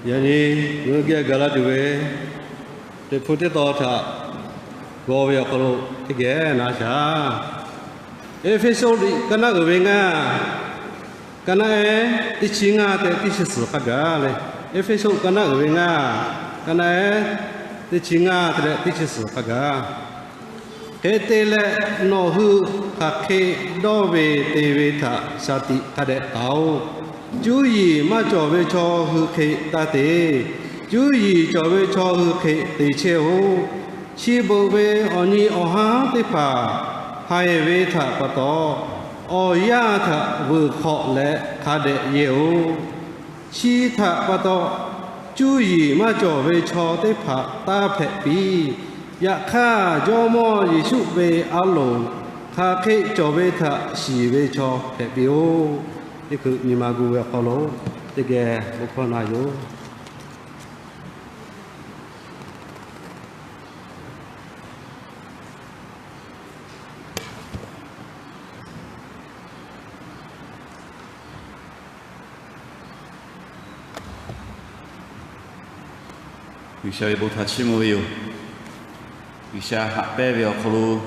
Yaꞈ nyi ngaˬ hui geh gaˬ la tuˬ ve Liꞈ hpu teˇ tawn htaꞈ g'aw ve awˬ hk'aw lo teˇ geh na shaˍ. Eˇfeˇsuꞈ liꞈ kaˇ naˉ uiˍ ve ngaˇ, kaˇ naˉ ehˉ teˇ chi ngaˇ te leh teˇ chi suhˍ hk'a gaˬ le. Eˇfeˇsuꞈ kaˇ naˉ uiˍ ve ngaˇ, kaˇ naˉ ehˉ teˇ chi ngaˇ te leh teˇ chi suhˍ hk'a gaˬ. Hk'e te leh, nawˬ hui hk'aˬ hk'e dawˇ ve te ve htaꞈ shaˍ tiꞈ hk'a dehꞈ taˍ-oꞈ. Cuˇ yiˍ maˇ cawˬ ve chaw hui hk'e taˇ te. Cuˇ yiˍ cawˬ ve chaw hui hk'e te chehˇ-oˆ. Chi beuꞈ ve awˬ nyi awˬ haˉ teˇ hpaˍ haiˬ ve htaꞈ pa taw, awˬ yanˇ htaꞈ vuiˬ hk'awꞈ leh hk'a dehꞈ yehˇ-oˆ. Chi htaꞈ pa taw, cuˇ yiˍ maˇ cawˬ ve chaw teˇ hpaˍ taˇ hpehꞈ piˇ. Yaꞈ hk'aˇ, Jawˇmawˇ Yeˍsuˆ ve a loˍ hk'aˬ hk'e cawˬ ve htaꞈ shiˍ ve chaw hpehꞈ piˇ-oˆ. Teˇ hkui nyi ma gu ve awˬ hk'aw lo teˇ geh bon hkawˇ na yoˬ. G'uiˬsha ve bon htaꞈ chiˇ mvuh ve yoˬ. G'uiˬsha haꞈ pehnˇ ve awˬ hk'aw lo,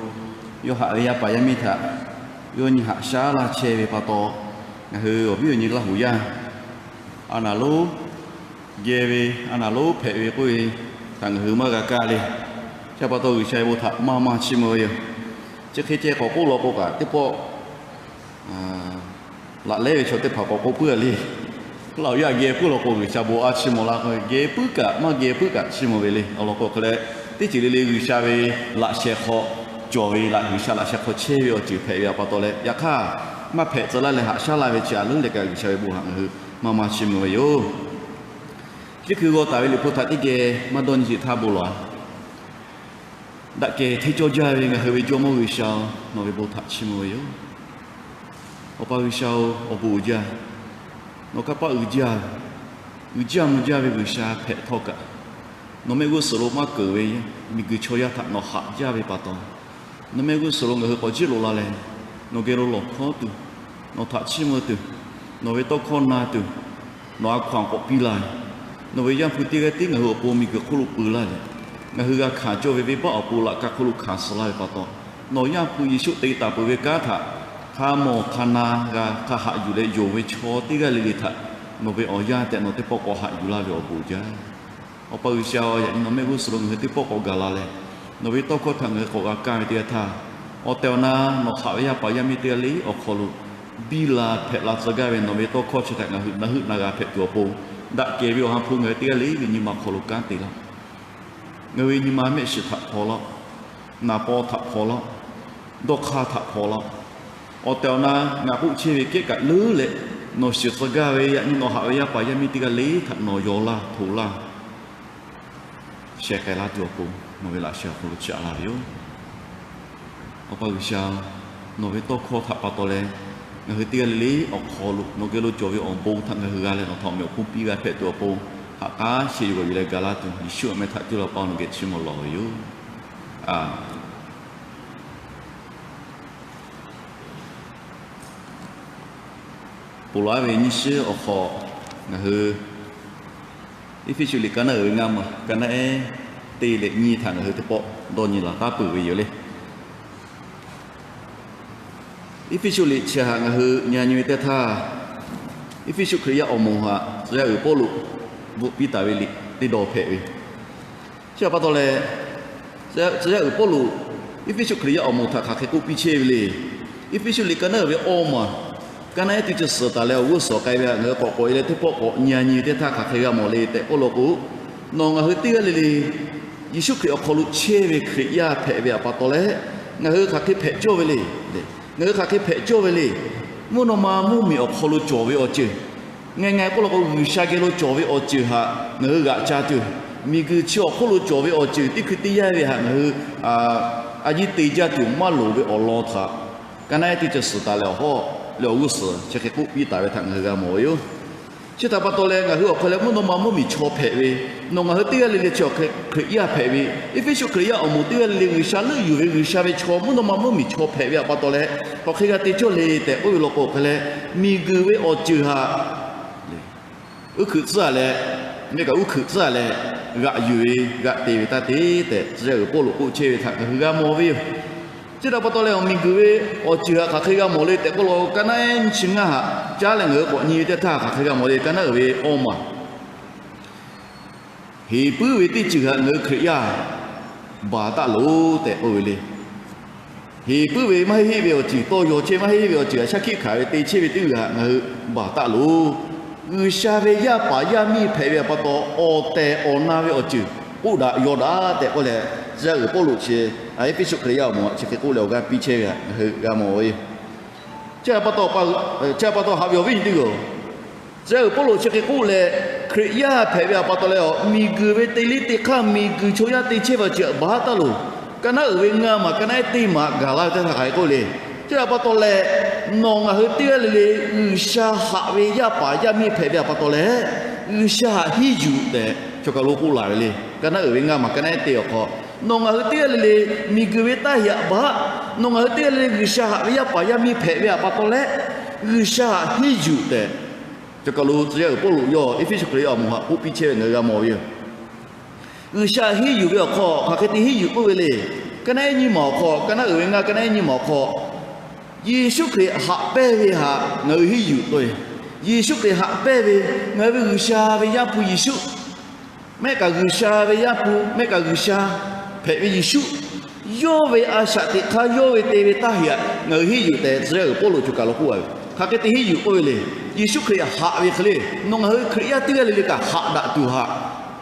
yawˇ haꞈ ve yaˇ paˍ yaˇ miˇ htaꞈ yawˇ nyi haꞈ shaˉ laˇ chehˇ ve pa taw, ngaˬ hui awˬ viˉ awˬ nyi Laˇ huˍ yaˇ a naˍ lonˉ geh ve, a naˍ lonˉ hpehꞈ ve k'oˆ ve htaꞈ ngaˬ hui maˇ g'a kaˇ le. Chi pa taw G'uiˬsha ve bon htaꞈ maˇ maˇ chiˇ mvuh ve yoˬ. Chi hk'e ceh k'awꞈ k'oˆ law k'o kaꞈ teˇ pawˆ laꞈ lehˉ ve chaw teˇ hpaˍ k'awꞈ k'oˆ puiˉ a le. Laˇ huˍ yaˇ geh puiˉ law k'o G'uiˬsha bon a chiˇ mvuh laˇ k'o, geh puiˉ kaꞈ maˇ geh puiˉ kaꞈ chiˇ mvuh ve le. Awˬ lawn k'o hk'e leh, teˇ ceuˬ le le G'uiˬsha ve laꞈ sheh hk'aw cawˬ ve, laꞈ G'uiˬsha laꞈ sheh hk'aw chehˇ ve awˬ ceuˬ hpehꞈ ve pa taw leh, yaꞈ hk'aˇ maˇ hpehꞈ tcuh laˇ leh haꞈ shaˉ laˇ ve chi a leuˉ leh kaꞈ G'uiˬsha ve bon htaꞈ ngaˬ hui maˇ maˇ chiˇ mvuh ve yoˬ. Chi hkui g'aw taˍ ve Liꞈ hpu htaꞈ teˇ geh maˇ dawˇ nyi sheˍ htaˇ bon lawˬ-a. Daꞈ kehˬ hteˇ cawˇ jaˇ ve ngaˬ hui ve Jawˇmawˇ G'uiˬsha-oˬ, nawˬ ve bon htaꞈ chiˇ mvuh ve yoˬ. Awˬ pa G'uiˬsha-oˬ, awˬ bon uiˍ jaˇ. Nawˬ kanˇ paˆ uiˍ jaˇ. Uiˍ jaˇ mvuh jaˇ ve G'uiˬsha hpehꞈ htawˇ kaꞈ, nawˬ mehˆ g'uˇ suhˍ lo maˇ keunˍ ve miˬguiˬ chaw yaˇ htaꞈ nawˬ haꞈ jaˇ ve pa taw, nawˬ mehˆ g'uˇ suhˍ lo ngaˬ hui k'awꞈ jiˇ loꞈ la leh, nawˬ geh lo lawˬ hkawˉ tuˬ, nawˬ htaꞈ chiˇ mvuh tuˬ, nawˬ ve tawˇ hkawˇ na tuˬ, nawˬ a hkaw-anˬ k'awꞈ piˇ laˇ ve, nawˬ ve Yaˇ hpu teˇ g'aˇ tiˉ ngaˬ hui awˬ pon miˬguiˬ hk'oˆ lo peu laˇ leh, ngaˬ hui g'a hkanˍ cawˇ ve venˇbaˆ awˬ pon laꞈ ka hk'oˆ lo hkanˍ suh laˇ ve pa taw, nawˬ Yaˇ hpu Yeˍsuˆ te taˍ peuˬ ve kanˉ htaꞈ hk'a mawˬ hk'a na g'a hk'a haꞈ yuˬ leh yonˍ ve chaw teˇ g'aˇ le le htaꞈ nawˬ ve awˬ yanˇ tehꞈ nawˬ teˇ pawˆ k'awꞈ haꞈ yuˬ laˇ ve awˬ bon uiˍ jaˇ. Awˬ pa G'uiˬsha-oˬ, yaꞈ nyi nawˬ mehˆ g'uˇ suhˍ lo ngaˬ hui teˇ pawˆ k'awꞈ gaˬ la leh, nawˬ ve tawˇ hkawˇ htaꞈ ngaˬ hui k'awꞈ g'a kaˇ ve teˇ g'aˇ htaˇ, awˬ tehˬ awˬ na nawˬ haꞈ ve yaˇ paˍ yaˇ miˇ teˇ g'aˇ le awˬ hk'aw lo biˇ la hpehꞈ la tcuh gaˇ ve nawˬ ve tawˇ hkawˇ chi htaꞈ ngaˬ hui na heuˆ na g'a hpehꞈ tuˬ awˬ pon, daꞈ kehˬ ve awˬ ha hpu ngaˬ hui teˇ g'aˇ le ve nyi ma hk'aw lo kanˉ te laˇ. Ngaˬ hui ve nyi ma mehˆ shiˍ htaꞈ hpaw laˇ-oˆ. Naˍ paw htaꞈ hpaw laˇ-oˆ. Dawˇ hk'aˇ htaꞈ hpaw laˇ-oˆ. Awˬ tehˬ awˬ na ngaˬ k'oˆ chehˇ ve kehˉ kaꞈ leuˉ leh, nawˬ shiˍ tcuh gaˇ ve yaꞈ nyi nawˬ haꞈ ve yaˇ paˍ yaˇ miˇ teˇ g'aˇ le htaꞈ nawˬ yaw laˇ hto laˇ, sheh k'ai laˇ tuˬ awˬ pon nawˬ ve laꞈ sheh awˬ hk'aw lo chiˇ aꞈ laˇ ve yoˬ. Awˬ pa G'uiˬsha, nawˬ ve tawˇ hkawˇ htaꞈ pa taw leh, ngaˬ hui teˇ g'aˇ le le awˬ hk'aw lo nawˬ geh lo cawˬ ve awˬ bon htaꞈ ngaˬ hui g'a leh nawˬ htaꞈ awˬ meꞈ awˬ hponˇ piˇ g'a hpehꞈ tuˬ awˬ pon, haꞈ k'aˉ sheh yuˬ g'awˬ yuˬ leh gaˬ laˇ tuˬ Yeˍsuˆ awˬ meh htaꞈ cuˇ leh Awˬ pa nawˬ geh chiˇ mvuh lawˬ ve yoˬ. A Ponˬ laˬ ve nyiˇ shiˉ awˬ hk'aw, ngaˬ hui Eˇfeˇsuꞈ liꞈ ka naˉ uiˍ ve ngaˇ maˬ, ka naˉ ehˉ teˇ leh nyiˇ htaꞈ ngaˬ hui teˇ pawˆ dawˇ nyi laˬ taˉ peuˬ ve yoˬ le. Eˇfeˇsuꞈ liꞈ chi htaꞈ ngaˬ hui nyi nyi ve teˇ htaˇ, Eˇfeˇsuꞈ Hkriꞈ yaˇ awˬ moˍ htaꞈ tcuh yaˇ uiˍ Pawˇluꞈ bvuhꞈ piˇ taˍ ve liꞈ teˇ dawˇ hpehꞈ ve. Chi htaꞈ pa taw leh, tcuh yaˇ uiˍ Pawˇluꞈ Eˇfeˇsuꞈ Hkriꞈ yaˇ awˬ moˍ htaꞈ hk'aˬ hk'e k'oˆ piˇ chehˇ ve le. Eˇfeˇsuꞈ liꞈ ka naˉ uiˍ ve awˇ maˬ, ka naˉ ehˉ teˇ chi suhˍ taˍ leh awˬ g'uˇ suhˍ k'ai ve htaꞈ ngaˬ hui k'awꞈ k'awꞈ e leh teˇ pawˆ k'awꞈ nyi nyi ve teˇ htaˇ hk'aˬ hk'e g'a mawˬ le tehꞈ k'oˆ law k'o, nawˬ ngaˬ hui teˇ g'aˇ le le Yeˍsuˆ Hkriꞈ awˬ hk'aw lo chehˇ ve Hkriꞈ yaˇ hpehꞈ ve htaꞈ pa taw leh, ngaˬ hui hk'aˬ hk'e hpehꞈ cawˇ ve le. Ngaˬ hui hk'aˬ hk'e hpehꞈ cawˇ ve le. Mvuhˇ naw ma mvuhˇmiˬ awˬ hk'aw lo cawˬ ve awˬ ceuˬ, ngaˬ ngaˬ k'oˆ law k'o G'uiˬsha geh lo cawˬ ve awˬ ceuˬ htaꞈ ngaˬ hui g'aꞈ ca tuˬ, miˬguiˬ chi awˬ hk'oˆ lo cawˬ ve awˬ ceuˬ teˇ hkui teˇ yanˇ ve htaꞈ ngaˬ hui a ciˉ te jaˇ tuˬ maˇ loˍ ve awˬ lawn htaꞈ ka naˉ ehˉ teˇ chi suhˍ taˍ leh awˬ hawˉ leh awˬ g'uˇ suhˍ chi hk'e k'oˆ piˇ taˍ ve htaꞈ ngaˬ hui g'a mawˬ ve yoˬ. Chi htaꞈ pa taw leh ngaˬ hui awˬ hk'aw leh mvuhˇ naw ma mvuhˇmiˬ chaw hpehꞈ ve, nawˬ ngaˬ hui teˇ g'aˇ le le chi awˬ hk'e Hkriꞈ yaˇ hpehꞈ ve, Eˇfeˇsuꞈ Hkriꞈ yaˇ awˬ moˍ teˇ g'aˇ le le G'uiˬsha leuˆ yuˬ ve G'uiˬsha ve chaw mvuhˇ naw ma mvuhˇmiˬ chaw hpehꞈ ve htaꞈ pa taw leh, hk'aˬ hk'e g'a te cawˇ le tehꞈ k'oˆ ve law k'o hk'e leh, miˬguiˬ ve awˬ ceuˬ htaꞈ uˉ hkui tcuhˉ a leh, mehˆ kaꞈ uˉ hkuiꞈ tcuhˉ leh g'aꞈ yuˬ ve g'aꞈ te ve taˇ te tehꞈ tcuh yaˇ uiˍ Pawˇluꞈ k'oˆ chehˇ ve htaꞈ ngaˬ hui g'a mawˬ ve yoˬ. Chi htaꞈ pa taw leh, awˬ miˬguiˬ ve awˬ ceuˬ htaꞈ hk'aˬ hk'e g'a mawˬ le tehꞈ k'oˆ law, ka naˆ ehˉ nyiˇ chi ngaˇ htaꞈ caˉ leh ngaˬ hui k'awꞈ nyi ve teˇ htaˇ hk'aˬ hk'e g'a mawˬ le. Ka naˆ uiˍ ve awˇ maˬ, heˍ puiˉ ve teˇ ceuˬ htaꞈ ngaˬ hui Hkriꞈ yaˇ baˬ taˉ loˬ tehꞈ k'oˆ ve le. Heˍ puiˉ ve maˇ heˆ ve awˬ ceuˬ, tawˇ yaw chehˇ maˇ heˆ ve awˬ ceuˬ htaꞈ shaˉ hkiˆ hkanˍ ve te chehˇ ve teˇ g'aˇ htaꞈ ngaˬ hui baˬ taˉ loˬ. G'uiˬsha ve yaˇ paˍ yaˇ miˇ hpehꞈ ve pa taw, awˬ tehˬ awˬ na ve awˬ ceuˬ k'oˆ daꞈ yaw daꞈ tehꞈ k'oˆ leh, tcuh yaˇ uiˍ Pawˇluꞈ chi Eˇfeˇsuꞈ Hkriꞈ yaˇ awˬ moˍ htaꞈ chi hk'e k'oˆ leh awˬ g'aˇ piˇ chehˇ ve htaꞈ ngaˬ hui g'a mawˬ ve yoˬ. Chi htaꞈ pa taw, haꞈ ve awˬ viˉ nyi teˇ hpaˍ-oˬ, tcuh yaˇ uiˍ Pawˇluꞈ chi hk'e k'oˆ leh, Hkriꞈ yaˇ hpehꞈ ve htaꞈ pa taw leh, miˬguiˬ ve teˇ liˇ teˇ hk'aˇ miˬguiˬ chaw yaˇ te chehˇ ve awˬ ceuˬ htaꞈ baˬ taˉ loˬ. Ka naˆ uiˍ ve ngaˇ maˬ ka naˆ ehˉ teˇ maˬ gaˬ laˇ ve teˇ htaˇ hk'aˬ hk'e k'oˆ le. Chi htaꞈ pa taw leh, nawˬ ngaˬ hui teˇ g'aˇ le le G'uiˬsha haꞈ ve yaˇ paˍ yaˇ miˇ hpehꞈ ve htaꞈ pa taw leh, G'uiˬsha htaꞈ hiˉ yuˬ tehꞈ choˬ kaˬ lo k'oˆ laˬ ve le. Ka naˆ uiˍ ve ngaˇ maˬ ka naˆ ehˉ teˇ awˬ hk'aw, nawˬ ngaˬ hui teˇ g'aˇ le le miˬguiˬ ve taˇ heꞈ htaꞈ baˬ, nawˬ ngaˬ hui teˇ g'aˇ le le G'uiˬsha haꞈ ve yaˇ paˍ yaˇ miˇ hpehꞈ ve htaꞈ pa taw leh, G'uiˬsha htaꞈ hiˉ yuˬ tehꞈ choˬ kaˬ lo tcuh yaˇ uiˍ Pawˇluꞈ yawˇ Eˇfeˇsuꞈ Hkriꞈ yaˇ awˬ moˍ htaꞈ k'oˆ piˇ chehˇ ve ngaˬ hui g'a mawˬ ve yoˬ. G'uiˬsha hiˉ yuˬ ve awˬ hk'aw hk'aˬ hk'e te hiˉ yuˬ k'oˆ ve le. Ka naˆ ehˉ nyiˇ maˬ awˬ hk'aw, ka naˆ uiˍ ve ngaˇ ka naˆ ehˉ nyiˇ maˬ awˬ hk'aw, Yeˍsuˆ Hkriꞈ haꞈ pehnˇ ve htaꞈ ngaˬ hui hiˉ yuˬ k'oˆ ve. Yeˍsuˆ Hkriꞈ haꞈ pehnˇ ve, ngaˬ hui ve G'uiˬsha ve Yaˇ hpu Yeˍsuˆ, mehˆ kaꞈ G'uiˬsha ve Yaˇ hpu, mehˆ kaꞈ G'uiˬsha hpehꞈ ve Yeˍsuˆ, yawˇ ve a shaꞈ teꞈ hk'aˇ yawˇ ve te ve taˇ heꞈ htaꞈ ngaˬ hui hiˉ yuˬ tehꞈ tcuh yaˇ uiˍ Pawˇluꞈ choˬ kaˬ lo k'oˆ ve. Hk'aˬ hk'e te hiˉ yuˬ k'oˆ ve le. Yeˍsuˆ Hkriꞈ haꞈ ve hk'e le, nawˬ ngaˬ hui Hkriꞈ yaˇ teˇ g'aˇ le le kaꞈ haꞈ daꞈ tuˬ htaꞈ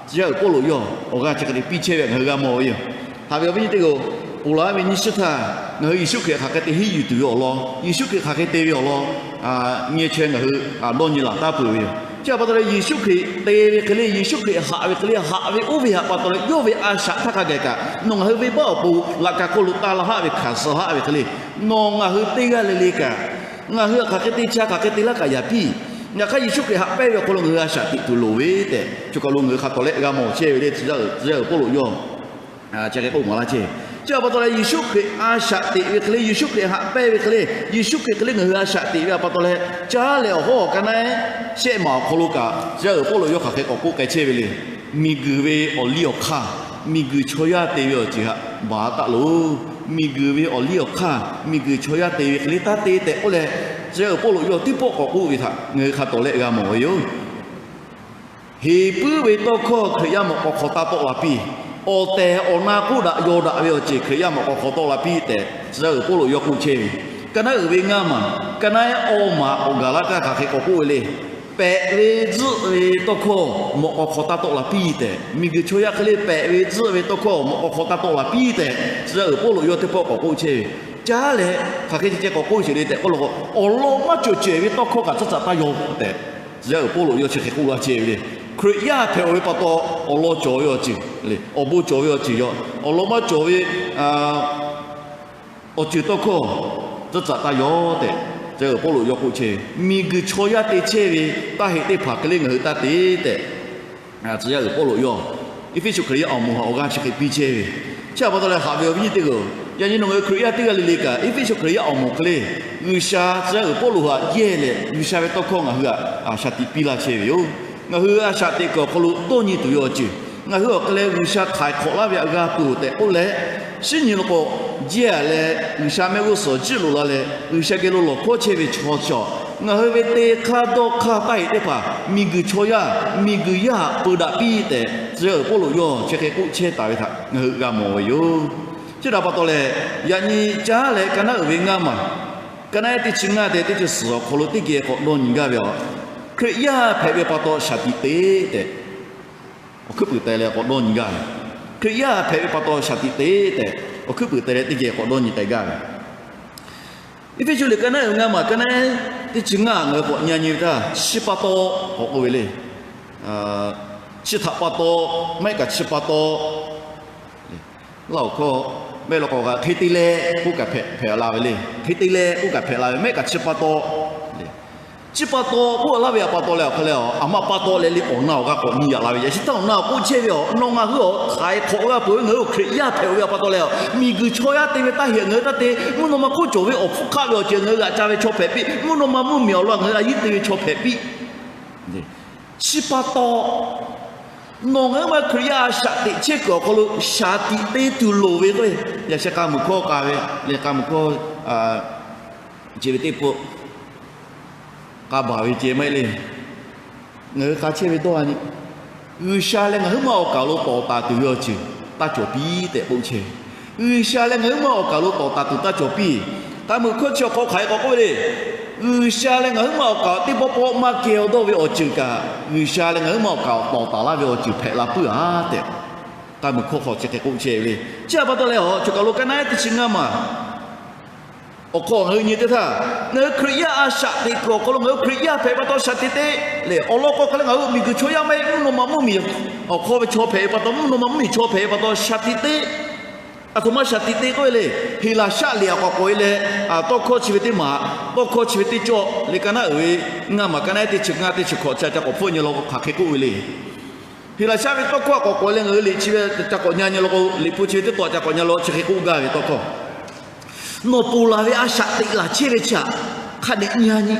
tcuh yaˇ uiˍ Pawˇluꞈ yawˇ awˬ g'aˇ chi hk'e te piˇ chehˇ ve ngaˬ hui g'a mawˬ ve yoˬ. Haꞈ ve awˬ viˉ nyi teˇ g'aˇ-oˬ, ponˬ laˬ ve nyiˇ shiˉ htaˇ ngaˬ hui Yeˍsuˆ Hkriꞈ hk'aˬ hk'e te hiˉ yuˬ tuˬ ve awˬ lawn, Yeˍsuˆ Hkriꞈ hk'aˬ hk'e te ve awˬ lawn nyi laˬ taˍ peuˬ ve yoˬ. Chi htaꞈ pa taw leh Yeˍsuˆ Hkriꞈ te ve hk'e le, Yeˍsuˆ Hkriꞈ haꞈ ve hk'e le, haꞈ ve oˇ ve htaꞈ pa taw leh yawˇ ve a shaꞈ htaˇ hk'a gaˬ kaꞈ nawˬ ngaˬ hui venˇbaˆ awˬ pon laꞈ ka hk'oˆ lo taˇ laˇ haˆ ve hkanˍ suh haˆ ve hk'e le, nawˬ ngaˬ hui teˇ g'aˇ le le kaꞈ, ngaˬ hui hk'aˬ hk'e te cha hk'aˬ hk'e te laˇ kaꞈ yaꞈ piˇ, yaꞈ hk'aˇ Yeˍsuˆ Hkriꞈ haꞈ pehnˇ ve awˬ hk'aw lo ngaˬ hui a shaꞈ teꞈ tuˬ loˍ ve tehꞈ choˬ kaˬ lo ngaˬ hui hk'a tawˍ lehˆ g'a mawˬ chehˇ ve le. Tcuh yaˇ uiˍ Pawˇluꞈ yawˇ chi hk'e k'oˆ maˍ laˇ chehˇ. Chi htaꞈ pa taw leh Yeˍsuˆ Hkriꞈ a shaꞈ teꞈ ve hk'e le, Yeˍsuˆ Hkriꞈ haꞈ pehnˇ ve hk'e le, Yeˍsuˆ Hkriꞈ hk'e le ngaˬ hui a shaꞈ teꞈ ve htaꞈ pa taw leh, caˉ leh awˬ hawˉ awˬ ka naˆ ehˉ shehˆ maˬ awˬ hk'aw lo kaꞈ tcuh yaˇ uiˍ Pawˇluꞈ yawˇ hk'aˬ hk'e k'awꞈ k'oˆ k'ai chehˇ ve le. Miˬguiˬ ve awˬ liˇ awˬ hk'aˇ, miˬguiˬ chaw yaˇ te ve awˬ ceuˬ htaꞈ baˬ taˉ loˬ. Miˬguiˬ ve awˬ liˇ awˬ hk'aˇ, miˬguiˬ chaw yaˇ te ve hk'e le taˇ te tehꞈ k'oˆ leh, tcuh yaˇ uiˍ Pawˇluꞈ yawˇ teˇ pawˆ k'awꞈ k'oˆ ve htaꞈ ngaˬ hui hk'a tawˍ lehˆ g'a mawˬ ve yoˬ. Heˍ puiˉ ve tawˇ hkawˇ Hkriꞈ yaˇ mawꞈ k'aw hk'aw taˇ tawˆ la piˇ. Awˬ tehˬ awˬ na k'oˆ daꞈ yaw daꞈ ve awˬ ceuˬ Hkriꞈ yaˇ mawꞈ k'aw hk'aw tawˆ la piˇ tehꞈ tcuh yaˇ uiˍ Pawˇluꞈ yawˇ k'oˆ chehˇ ve. Ka naˆ uiˍ ve ngaˇ maˬ, ka naˆ ehˉ awˇ maˬ k'awꞈ gaˬ laˇ kaꞈ hk'aˬ hk'e k'awꞈ k'oˆ ve le. Pehꞈ ve tzuhˆ ve tawˇ hkawˇ mawꞈ k'aw hk'aw taˇ tawˆ la piˇ tehꞈ, miˬguiˬ chaw yaˇ hk'e le pehꞈ ve tzuhˆ ve tawˇ hkawˇ mawꞈ k'aw hk'aw taˇ tawˆ la piˇ tehꞈ tcuh yaˇ uiˍ Pawˇluꞈ yawˇ teˇ pawˆ k'awꞈ k'oˆ chehˇ ve. Caˉ leh hk'aˬ hk'e ceh ceh k'awꞈ k'oˆ sheˍ le tehꞈ k'oˆ law k'o, awˬ lawn maˇ cawˬ cehˬ ve tawˇ hkawˇ kaꞈ tcuhˉ tcuhꞈ taˇ yaw tehꞈ, tcuh yaˇ uiˍ Pawˇluꞈ yawˇ chi hk'e k'oˆ laˇ chehˇ ve le. Hkriꞈ yaˇ hpehꞈ-oˬ ve pa taw, awˬ lawn cawˬ ve awˬ ceuˬ, awˬ bon cawˬ ve awˬ ceuˬ yaw, awˬ lawn maˇ cawˬ ve awˬ ceuˬ tawˇ hkawˇ tcuhˉ tcuhꞈ taˇ yaw tehꞈ, tcuh yaˇ uiˍ Pawˇluꞈ yawˇ k'oˆ chehˇ ve. Miˬguiˬ chaw yaˇ te chehˇ ve taˇ heꞈ teˇ hpaˍ hk'e le ngaˬ hui taˇ te tehꞈ, tcuh yaˇ uiˍ Pawˇluꞈ yawˇ Eˇfeˇsuꞈ Hkriꞈ yaˇ awˬ moˍ htaꞈ awˬ g'aˇ chi hk'e piˇ chehˇ ve. Chi htaꞈ pa taw leh haꞈ ve awˬ viˉ nyi teˇ g'aˇ-oˬ, yaꞈ nyi nawˬ ngaˬ hui Hkriꞈ yaˇ teˇ g'aˇ le le kaꞈ Eˇfeˇsuꞈ Hkriꞈ yaˇ awˬ moˍ hk'e le, G'uiˬsha tcuh yaˇ uiˍ Pawˇluꞈ htaꞈ yehˇ leh G'uiˬsha ve tawˇ hkawˇ ngaˬ hui htaꞈ shaˍ tiꞈ piˇ laˇ chehˇ ve yoˬ. Ngaˬ hui a shaꞈ teꞈ kuiˬ awˬ hk'aw lo dawˇ nyi tuˬ ve awˬ ceuˬ, ngaˬ hui awˬ hk'e leh G'uiˬsha htaiˍ hk'awꞈ laˇ ve htaꞈ g'a peuˬ tehꞈ k'oˆ leh, shinˉ nyi lo k'o, jehˇ-a leh G'uiˬsha mehˆ g'uˇ suhˍ jiˆ loꞈ la leh G'uiˬsha geh lo lawˬ hkawˇ chehˇ ve chaw chi, ngaˬ hui ve te hk'aˇ dawˇ hk'aˇ taˇ heꞈ teˇ hpaˍ miˬguiˬ chaw yaˇ, miˬguiˬ yaˇ htaꞈ peu daꞈ piˇ tehꞈ, tcuh yaˇ uiˍ Pawˇluꞈ yawˇ chi hk'e k'oˆ chehˇ taˍ ve htaꞈ ngaˬ hui g'a mawˬ ve yoˬ. Chi htaꞈ pa taw leh, yaꞈ nyi caˉ leh ka naˆ uiˍ ve ngaˇ maˬ, ka naˆ ehˉ teˇ chi ngaˇ tehꞈ teˇ chi suhˍ awˬ hk'aw lo teˇ geh k'awꞈ dawˇ nyi gaˇ ve yoˬ. Hkriꞈ yaˇ hpehꞈ ve pa taw shaˍ tiꞈ te tehꞈ, awˬ hkuiˉ puiˍ teh leh k'awꞈ dawˇ nyi gaˇ ve. Hkriꞈ yaˇ hpehꞈ ve pa taw shaˍ tiꞈ te tehꞈ, awˬ hkuiˉ puiˍ teh leh teˇ geh k'awꞈ dawˇ nyi k'ai gaˇ ve. Eˇfeˇsuꞈ liꞈ ka naˆ ehˉ ngaˇ maˬ ka naˆ ehˉ teˇ chi ngaˇ ngaˬ hui k'awꞈ nyi nyi ve htaˇ, chi pa taw k'awꞈ k'oˆ ve le. Chi htaꞈ pa taw, mehˆ kaꞈ chi pa taw, laˇ awˬ hkawˇ mehˆ law k'awꞈ g'a hk'e te leh k'oˆ kaꞈ hpehꞈ la ve le. Hk'e te leh k'oˆ kaꞈ hpehꞈ la ve, mehˆ kaꞈ chi pa taw le. Chi pa taw k'oˆ laˇ ve htaꞈ pa taw leh awˬ hk'e leh, aˬ maˇ pa taw leh le awˬ na awˬ g'a k'awꞈ nyi yaꞈ la ve. Yaꞈ chi htaˇ awˬ na awˬ k'oˆ chehˇ ve, nawˬ ngaˬ hui awˬ htaiˍ hk'awꞈ g'a peuˬ ve, ngaˬ hui Hkriꞈ yaˇ hpehꞈ-oˬ ve htaꞈ pa taw leh, miˬguiˬ chaw yaˇ te ve taˇ heꞈ ngaˬ hui taˇ te. Mvuhˇ naw ma hk'oˆ cawˬ ve awˬ hpfuhˇ hk'aˆ ve awˬ ceuˬ ngaˬ hui g'aꞈ ca ve chaw hpehꞈ piˇ. Mvuhˇ naw ma mvuhˇmiˬ awˬ lawn ngaˬ hui a yiˉ te ve chaw hpehꞈ piˇ. Chi pa taw Nawˬ ngaˬ huiˉ ma Hkriꞈ yaˇ a shaꞈ teꞈ chehˇ kuiˬ awˬ hk'aw lo shaˍ tiꞈ te tuˬ loˍ ve k'oˆ ve, yaꞈ sheh k'a muiˬ hkawˇ k'a ve le, k'a muiˬ hkawˇ chi ve teˇ pawˆ k'a baˬ ve ceh maˇ heˆ le. Ngaˬ hui k'a chehˇ ve dawˇ a nyi, G'uiˬsha leh ngaˬ huiˉ ma awˬ kaˍ lo tawˍ taˍ tuˬ ve awˬ ceuˬ taˇ cawˬ piˇ tehꞈ k'oˆ chehˇ ve. G'uiˬsha leh ngaˬ huiˉ ma awˬ kaˍ lo tawˍ taˍ tuˬ taˇ cawˬ piˇ. K'a muiˬ hkawˇ chi awˬ hk'aw hk'aˬ hk'e k'oˆ ve le. G'uiˬsha leh ngaˬ huiˉ ma awˬ kaˍ teˇ pawˆ pawˆ maˇ keh aw dawˇ ve awˬ ceuˬ kaꞈ, G'uiˬsha leh ngaˬ huiˉ ma awˬ kaˍ tawˍ taˍ laˇ ve awˬ ceuˬ hpehꞈ la puiˉ a tehꞈ, k'a muiˬ hkawˇ hk'aw chi hk'e k'oˆ chehˇ ve le. Chi a pa taw leh a, choˬ kaˬ lo kaˇ naˆ ehˉ teˇ chi ngaˇ maˬ awˬ hk'aw ngaˬ hui nyi teˇ htaˇ, ngaˬ hui Hkriꞈ yaˇ a shaꞈ teꞈ kuiˬ awˬ hk'aw lo ngaˬ hui Hkriꞈ yaˇ hpehꞈ pa taw shaˍ tiꞈ te le. Awˬ lawn k'o hk'e leh ngaˬ hui miˬguiˬ chaw yaˇ maˇ heˆ, mvuhˇ naw ma mvuhˇmiˬ awˬ hk'aw ve chaw hpehꞈ ve pa taw, mvuhˇ naw ma mvuhˇmiˬ chaw hpehꞈ ve pa taw shaˍ tiꞈ te. A htoꞈ ma shaˍ tiꞈ te k'oˆ ve le. Heˍlaˍsaˆ liꞈ a k'awꞈ k'oꞈ e leh, tawˇ hkawˇ chi ve teˇ maˬ, tawˇ hkawˇ chi ve teˇ cawˇ le, kaˇ naˆ uiˍ ve ngaˇ maˬ, kaˇ naˆ ehˉ teˇ chi ngaˇ, teˇ chi hkawꞈ chi a ca k'awꞈ hpfuhˆ nyi law k'o hk'aˬ hk'e k'oˆ ve le. Heˍlaˍsaˆ ve tawˇ hkawˇ a k'awꞈ k'oꞈ e leh ngaˬ hui liꞈ chi ve ca k'awꞈ nyi nyi law k'o, liꞈ hpu chi ve teˇ taw ca k'awꞈ nyi law chi hk'e k'oˆ gaˇ ve tawˇ hkawˇ, nawˬ ponˬ laˬ ve a shaꞈ teꞈ laˬ chehˇ ve chi htaꞈ hk'a dehꞈ nyi a nyi.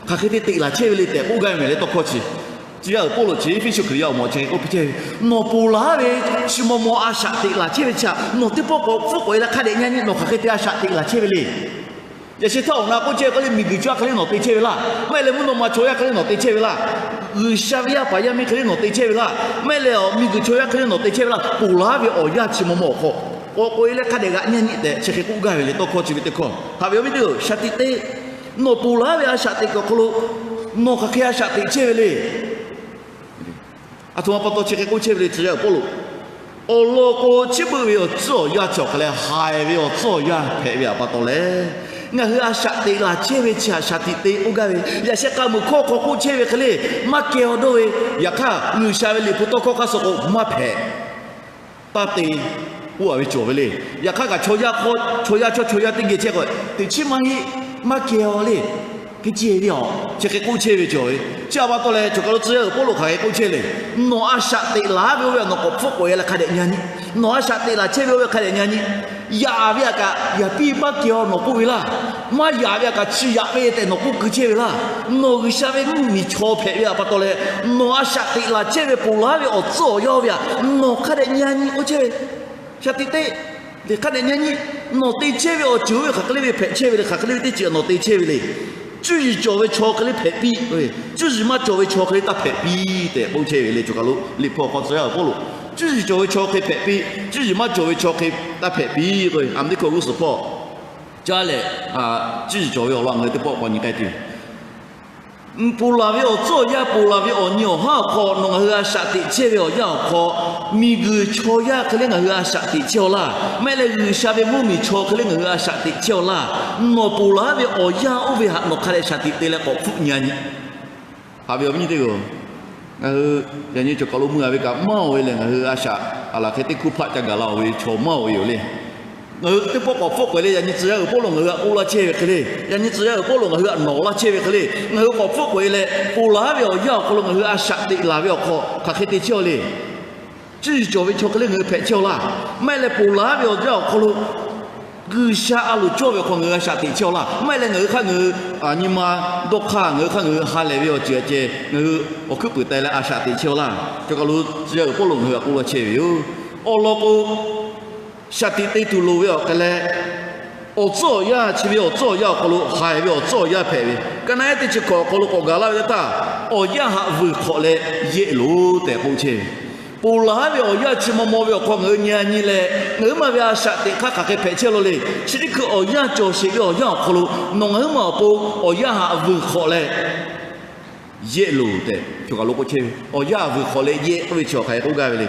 Hk'aˬ hk'e te teꞈ laˬ chehˇ ve le tehꞈ k'oˆ gaˇ ve mehˍ le tawˇ hkawˇ chi. Tcuh yaˇ uiˍ Pawˇluꞈ chi Eˇfeˇsuꞈ Hkriꞈ yaˇ awˬ moˍ chi hk'e k'oˆ piˇ chehˇ ve, nawˬ ponˬ laˬ ve chi maw maw a shaꞈ teꞈ laˬ chehˇ ve chi htaꞈ nawˬ teˇ pawˆ k'awꞈ hpfuhˆ k'oꞈ e leh hk'a dehꞈ nyi a nyi, nawˬ hk'aˬ hk'e te a shaꞈ teꞈ laˬ chehˇ ve le. Yaꞈ sheh htaˇ awˬ na k'oˆ chehˇ ve k'o le, miˬguiˬ chaw yaˇ hk'e le nawˬ te chehˇ ve laˇ, maˇ heˆ leh mvuhˇ naw ma chaw yaˇ hk'e le nawˬ te chehˇ ve laˇ, G'uiˬsha ve yaˇ paˍ yaˇ miˇ hk'e le nawˬ te chehˇ ve laˇ, maˇ heˆ leh miˬguiˬ chaw yaˇ hk'e le nawˬ te chehˇ ve laˇ, ponˬ laˬ ve awˬ yanˇ chi maw maw awˬ hk'aw k'awꞈ k'oꞈ e leh hk'a dehꞈ g'aꞈ nyi a nyi tehꞈ chi hk'e k'oˆ gaˇ ve le tawˇ hkawˇ chi ve teˇ hkawˇ. Haꞈ ve awˬ viˉ teˇ oˬ, shaˍ tiꞈ te. Nawˬ ponˬ laˬ ve a shaꞈ teꞈ kuiˬ awˬ hk'aw lo nawˬ hk'aˬ hk'e a shaꞈ teꞈ chehˇ ve le. A htoꞈ ma pa taw chi hk'e k'oˆ chehˇ ve le, tcuh yaˇ uiˍ Pawˇluꞈ, awˬ lawn k'o, chi beuꞈ ve awˬ tcuhˉ awˬ yanˇ chi awˬ hk'aˬ leh haiˬ ve awˬ tcuhˉ awˬ yanˇ hpehꞈ ve a pa taw leh, ngaˬ hui a shaꞈ teꞈ laˬ chehˇ ve chi htaꞈ shaˍ tiꞈ te k'oˆ gaˇ ve. Yaꞈ sheh k'a muiˬ hkawˇ hk'aw k'oˆ chehˇ ve hk'e le, maˇ keh aw dawˇ ve. Yaꞈ hk'aˇ G'uiˬsha ve liꞈ hpu tawˇ hkawˇ hk'aˇ suh k'o maˇ hpehꞈ, taˇ te, oˇ a ve cawˬ ve le. Yaꞈ hk'aˇ kaꞈ chaw yaˇ hkawˇ, chaw yaˇ chaw, chaw yaˇ teˇ geh chehˇ k'o, teꞈ chiˉ maˇ heˆ, maˇ keh aw le, hk'e ceh ve a, chi hk'e k'oˆ chehˇ ve cawˬ ve. Chi a pa taw leh choˬ kaˬ lo tcuh yaˇ uiˍ Pawˇluꞈ hk'aˬ hk'e k'oˆ chehˇ le, nawˬ a shaꞈ teꞈ laˬ ve oˇ ve htaꞈ nawˬ k'awꞈ hpfuhˆ k'oꞈ e leh hk'a dehꞈ nyi a nyi, nawˬ a shaꞈ teꞈ laˬ chehˇ ve oˇ ve hk'a dehꞈ nyi a nyi, yaꞈ ve htaꞈ kaꞈ yaꞈ piˇ maˇ keh aw nawˬ k'oˆ ve laˇ, maˇ yaꞈ ve htaꞈ kaꞈ chi yaꞈ ve tehꞈ nawˬ k'oˆ keu chehˇ ve laˇ. Nawˬ G'uiˬsha ve mvuhˇmiˬ chaw hpehꞈ ve a pa taw leh, nawˬ a shaꞈ teꞈ laˬ chehˇ ve ponˬ laˬ ve awˬ tcuhˉ awˬ yanˇ oˇ ve htaꞈ nawˬ hk'a dehꞈ nyi a nyi k'oˆ chehˇ ve. Shaˍ tiꞈ te, le hk'a dehꞈ nyi a nyi. Nawˬ te chehˇ ve awˬ ceuˬ oˇ ve hk'aˬ hk'e le ve hpehꞈ chehˇ ve le, hk'aˬ hk'e le ve teˇ ceuˬ nawˬ te chehˇ ve le. Cuˇ yiˍ cawˬ ve chaw hk'e le hpehꞈ piˇ, cuˇ yiˍ maˇ cawˬ ve chaw hk'e le taˇ hpehꞈ piˇ tehꞈ k'oˆ chehˇ ve le. Choˬ kaˬ lo liꞈ hpu awˬ hk'aw tcuh yaˇ uiˍ Pawˇluꞈ, cuˇ yiˍ cawˬ ve chaw hk'e hpehꞈ piˇ, cuˇ yiˍ maˇ cawˬ ve chaw hk'e taˇ hpehꞈ piˇ k'o, a meh teˇ hkui g'uˇ suhˍ hpawˇ caˇ leh, cuˇ yiˍ cawˬ ve awˬ lawn ngaˬ hui teˇ pawˆ k'awꞈ nyi k'ai tuˬ, ponˬ laˬ ve awˬ tcuhˉ awˬ yanˇ, ponˬ laˬ ve awˬ nyi awˬ haˉ awˬ hk'aw nawˬ ngaˬ hui a shaꞈ teꞈ chehˇ ve awˬ yanˇ awˬ hk'aw, miˬguiˬ chaw yaˇ hk'e le ngaˬ hui a shaꞈ teꞈ chehˇ aw laˇ, maˇ heˆ leh G'uiˬsha ve mvuhˇmiˬ chaw hk'e le ngaˬ hui a shaꞈ teꞈ chehˇ aw laˇ. Nawˬ ponˬ laˬ ve awˬ yanˇ oˇ ve htaꞈ nawˬ hk'a dehꞈ shaˍ tiꞈ te leh k'awꞈ hpfuhˆ nyi a nyi. Haꞈ ve awˬ viˉ nyi teˇ hpaˍ-oˬ, ngaˬ hui yaꞈ nyi choˬ kaˬ lo meuˇ a ve kaꞈ maˇ oˬ ve lehˬ, ngaˬ hui a shaꞈ a laˬ hk'e teˇ hkuˇ hpaˆ ca gaˬ la oˬ ve chaw maˇ oˬ ve yoˬ le. Ngaˬ hui teˇ pawˆ k'awꞈ hpfuhˆ k'oꞈ e leh, yaꞈ nyi tcuh yaˇ uiˍ Pawˇluꞈ ngaˬ hui htaꞈ k'oˆ laˇ chehˇ ve hk'e le, yaꞈ nyi tcuh yaˇ uiˍ Pawˇluꞈ ngaˬ hui htaꞈ nawˬ laˇ chehˇ ve hk'e le, ngaˬ hui k'awꞈ hpfuhˆ k'oꞈ e leh ponˬ laˬ ve awˬ yanˇ awˬ hk'aw lo ngaˬ hui a shaꞈ teꞈ laˬ ve awˬ hk'aw hk'aˬ hk'e te chehˇ aw le. Cuˇ yiˍ cawˬ ve chaw hk'e le ngaˬ hui hpehꞈ chehˇ aw laˇ, maˇ heˆ leh ponˬ laˬ ve awˬ yanˇ awˬ hk'aw lo G'uiˬsha a loˍ cawˇ ve awˬ hk'aw ngaˬ hui a shaꞈ teꞈ chehˇ aw laˇ, maˇ heˆ leh ngaˬ hui hk'aˇ ngaˬ hui nyi ma dawˇ hk'aˇ, ngaˬ hui hk'aˇ ngaˬ hui ha lehˬ ve awˬ ceuˬ a ceh ngaˬ hui awˬ hkuiˉ puiˍ taiˍ leh a shaꞈ teꞈ chehˇ aw laˇ. Choˬ kaˬ lo tcuh yaˇ uiˍ Pawˇluꞈ ngaˬ hui htaꞈ k'oˆ laˇ chehˇ ve yoˬ. Awˬ lawn k'o, shaꞈ teꞈ te tuˬ loˍ ve awˬ hk'e leh, awˬ tcuhˉ awˬ yanˇ chi ve awˬ tcuhˉ awˬ yanˇ awˬ hk'aw lo haiˬ ve awˬ tcuhˉ awˬ yanˇ hpehꞈ ve, kaˇ naˆ ehˉ teˇ chi hkawꞈ awˬ hk'aw lo k'awꞈ gaˬ laˇ ve teˇ htaˇ, awˬ yanˇ htaꞈ vuiˬ hk'awꞈ leh yehˆ loˬ tehꞈ k'oˆ chehˇ ve. Ponˬ laˬ ve awˬ yanˇ chi maw maw ve awˬ hk'aw ngaˬ hui nyi a nyi leh, ngaˬ huiˉ ma ve a shaꞈ teꞈ hk'aˇ hk'aˬ hk'e hpehꞈ chehˇ law le. Chi teˇ hkui awˬ yanˇ cawˬ sheˍ ve awˬ yanˇ awˬ hk'aw lo nawˬ ngaˬ huiˉ ma awˬ pon awˬ yanˇ htaꞈ vuiˬ hk'awꞈ leh yehˆ loˬ tehꞈ choˬ kaˬ lo k'oˆ chehˇ ve. Awˬ yanˇ htaꞈ vuiˬ hk'awꞈ leh yehˆ k'oˆ ve chi hk'aˬ hk'e k'oˆ gaˇ ve le.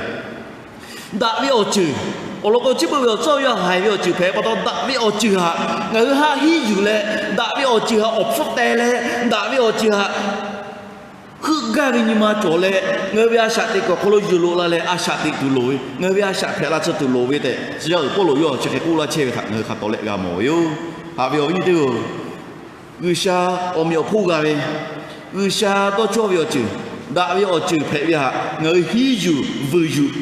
Daꞈ ve awˬ ceuˬ, awˬ lawn k'o chi beuꞈ ve awˬ tcuhˉ awˬ yanˇ haiˬ ve awˬ ceuˬ hpehꞈ pa taw, daꞈ ve awˬ ceuˬ htaꞈ ngaˬ hui haˆ hiˉ yuˬ leh, daꞈ ve awˬ ceuˬ htaꞈ awˬ hpfuhˆ teh leh, daꞈ ve awˬ ceuˬ htaꞈ heuˆ gaˇ ve nyi ma cawˬ leh, ngaˬ hui ve a shaꞈ teꞈ kuiˬ awˬ hk'aw lo yuˬ loꞈ la leh a shaꞈ teꞈ tuˬ loˍ ve, ngaˬ hui ve a shaꞈ hpehꞈ la tcuh tuˬ loˍ ve tehꞈ tcuh yaˇ uiˍ Pawˇluꞈ yawˇ chi hk'e k'oˆ laˇ chehˇ ve htaꞈ ngaˬ hui hk'a tawˍ leh g'a mawˬ ve yoˬ. Haꞈ ve awˬ viˉ nyi teˇ hpaˍ-oˬ, G'uiˬsha awˬ meꞈ awˬ hponˇ g'a ve, G'uiˬsha dawˇ cawˇ ve awˬ ceuˬ, daꞈ ve awˬ ceuˬ hpehꞈ ve htaꞈ ngaˬ hui hiˉ yuˬ vuiˬ yuˬ,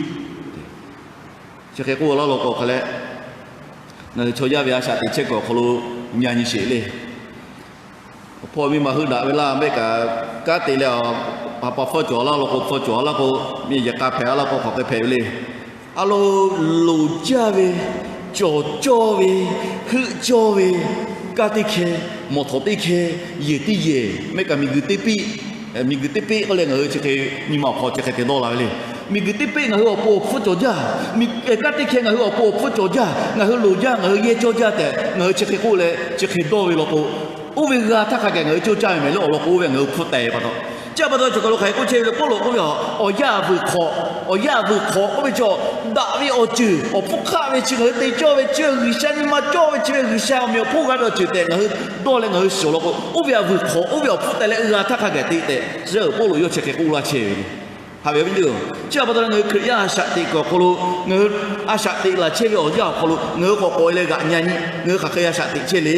chi hk'e k'oˆ laˇ law k'o hk'a leh, ngaˬ hui chaw yaˇ ve a shaꞈ teꞈ chehˇ kuiˬ awˬ hk'aw lo nyi a nyi sheˍ le. Awˬ hpawˇ miˇ ma heuˆ daꞈ ve laˇ mehˆ kaꞈ, kanˉ te leh a pa pa hpfuhˇ cawˬ laˇ law k'o, hpfuhˇ cawˬ laˇ k'o, miˬ yehˬ k'a hpehꞈ laˇ k'o, hk'awꞈ hk'e hpehꞈ ve le. A lo, loˍ jaˇ ve, cawˬ cawˇ ve, heuˆ cawˇ ve, kaˇ teˇ hkeh, mawˬ htawꞈ teˇ hkeh, yehˬ teˇ yehˬ, mehˆ kaꞈ miˬguiˬ teˇ peˆ, miˬguiˬ teˇ peˆ k'oˆ leh ngaˬ hui chi hk'e nyi ma awˬ hk'aw chi hk'e te dawˇ la ve le. Miˬguiˬ teˇ peˆ ngaˬ hui awˬ pon awˬ hpfuhˇ cawˬ jaˇ. Kaˇ teˇ hkeh ngaˬ hui awˬ pon awˬ hpfuhˇ cawˬ jaˇ. Ngaˬ hui loˍ jaˇ, ngaˬ hui yehˇ cawˇ jaˇ tehꞈ ngaˬ hui chi hk'e k'oˆ leh chi hk'e dawˇ ve law k'o, oˇ ve g'a htaˇ hk'a gaˬ ngaˬ hui coˇ caˇ ve mehˍ leh awˬ lawn k'o, oˇ ve ngaˬ hui hpfuhˇ teh ve pa taw. Chi htaꞈ pa taw, choˬ kaˬ lo hk'aˬ hk'e k'oˆ chehˇ ve le, Pawˇluꞈ k'oˆ ve, awˬ yanˇ vuiˬ hk'awꞈ, awˬ yanˇ vuiˬ hk'awꞈ k'oˆ ve chaw, daꞈ ve awˬ ceuˬ awˬ hpfuhˇ hk'aˆ ve chi ngaˬ hui te cawˇ ve, chi ve G'uiˬsha nyi ma cawˇ ve, chi ve G'uiˬsha awˬ meꞈ awˬ hponˇ g'a ve awˬ ceuˬ tehꞈ ngaˬ hui dawˇ leh ngaˬ hui shiˍ law k'o, oˇ ve yanˇ vuiˬ hk'awꞈ, oˇ ve awˬ hpfuhˇ teh leh g'a htaˇ hk'a gaˬ te tehꞈ, chi Pawˇluꞈ yawˇ chi hk'e k'oˆ laˇ chehˇ ve le. Haꞈ ve awˬ viˉ nyi teˇ-oˬ, chi htaꞈ pa taw leh ngaˬ hui Hkriꞈ yaˇ a shaꞈ teꞈ kuiˬ awˬ hk'aw lo, ngaˬ hui a shaꞈ teꞈ laˬ chehˇ ve awˬ yanˇ awˬ hk'aw lo ngaˬ hui k'awꞈ k'awꞈ e leh g'aꞈ nyi nyi, ngaˬ hui hk'aˬ hk'e a shaꞈ teꞈ chehˇ le.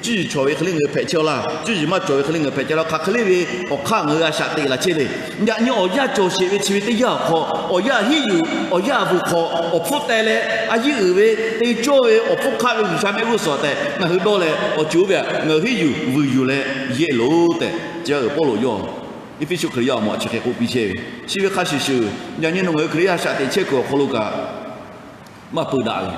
Cuˇ yiˍ cawˬ ve hk'e le ngaˬ hui hpehꞈ chehˇ laˇ. Cuˇ yiˍ maˇ cawˬ ve hk'e le ngaˬ hui hpehꞈ chehˇ laˇ. Hk'aˬ hk'e le ve awˬ hk'aˇ ngaˬ hui a shaꞈ teꞈ laˬ chehˇ le. Yaꞈ nyi awˬ yanˇ cawˬ sheˍ ve chi ve teˇ yanˇ awˬ hk'aw, awˬ yanˇ hiˉ yuˬ, awˬ yanˇ vuiˬ hk'awꞈ, awˬ hpfuhˇ teh leh a yiˇ uiˍ ve te cawˇ ve awˬ hpfuhˇ hk'aˆ ve G'uiˬsha mehˆ g'uˇ suhˍ tehꞈ ngaˬ hui dawˇ leh awˬ ceuˬ oˇ ve htaꞈ ngaˬ hui hiˉ yuˬ vuiˬ yuˬ leh yehˇ loˬ tehꞈ, chi Pawˇluꞈ yawˇ Eˇfeˇsuꞈ Hkriꞈ yaˇ awˬ moˍ chi hk'e k'oˆ piˇ chehˇ ve. Chi ve hk'a shuˍ shuˍ, yaꞈ nyi nawˬ ngaˬ hui Hkriꞈ yaˇ a shaꞈ teꞈ chehˇ kuiˬ awˬ hk'aw lo kaꞈ maˇ peu daꞈ ve,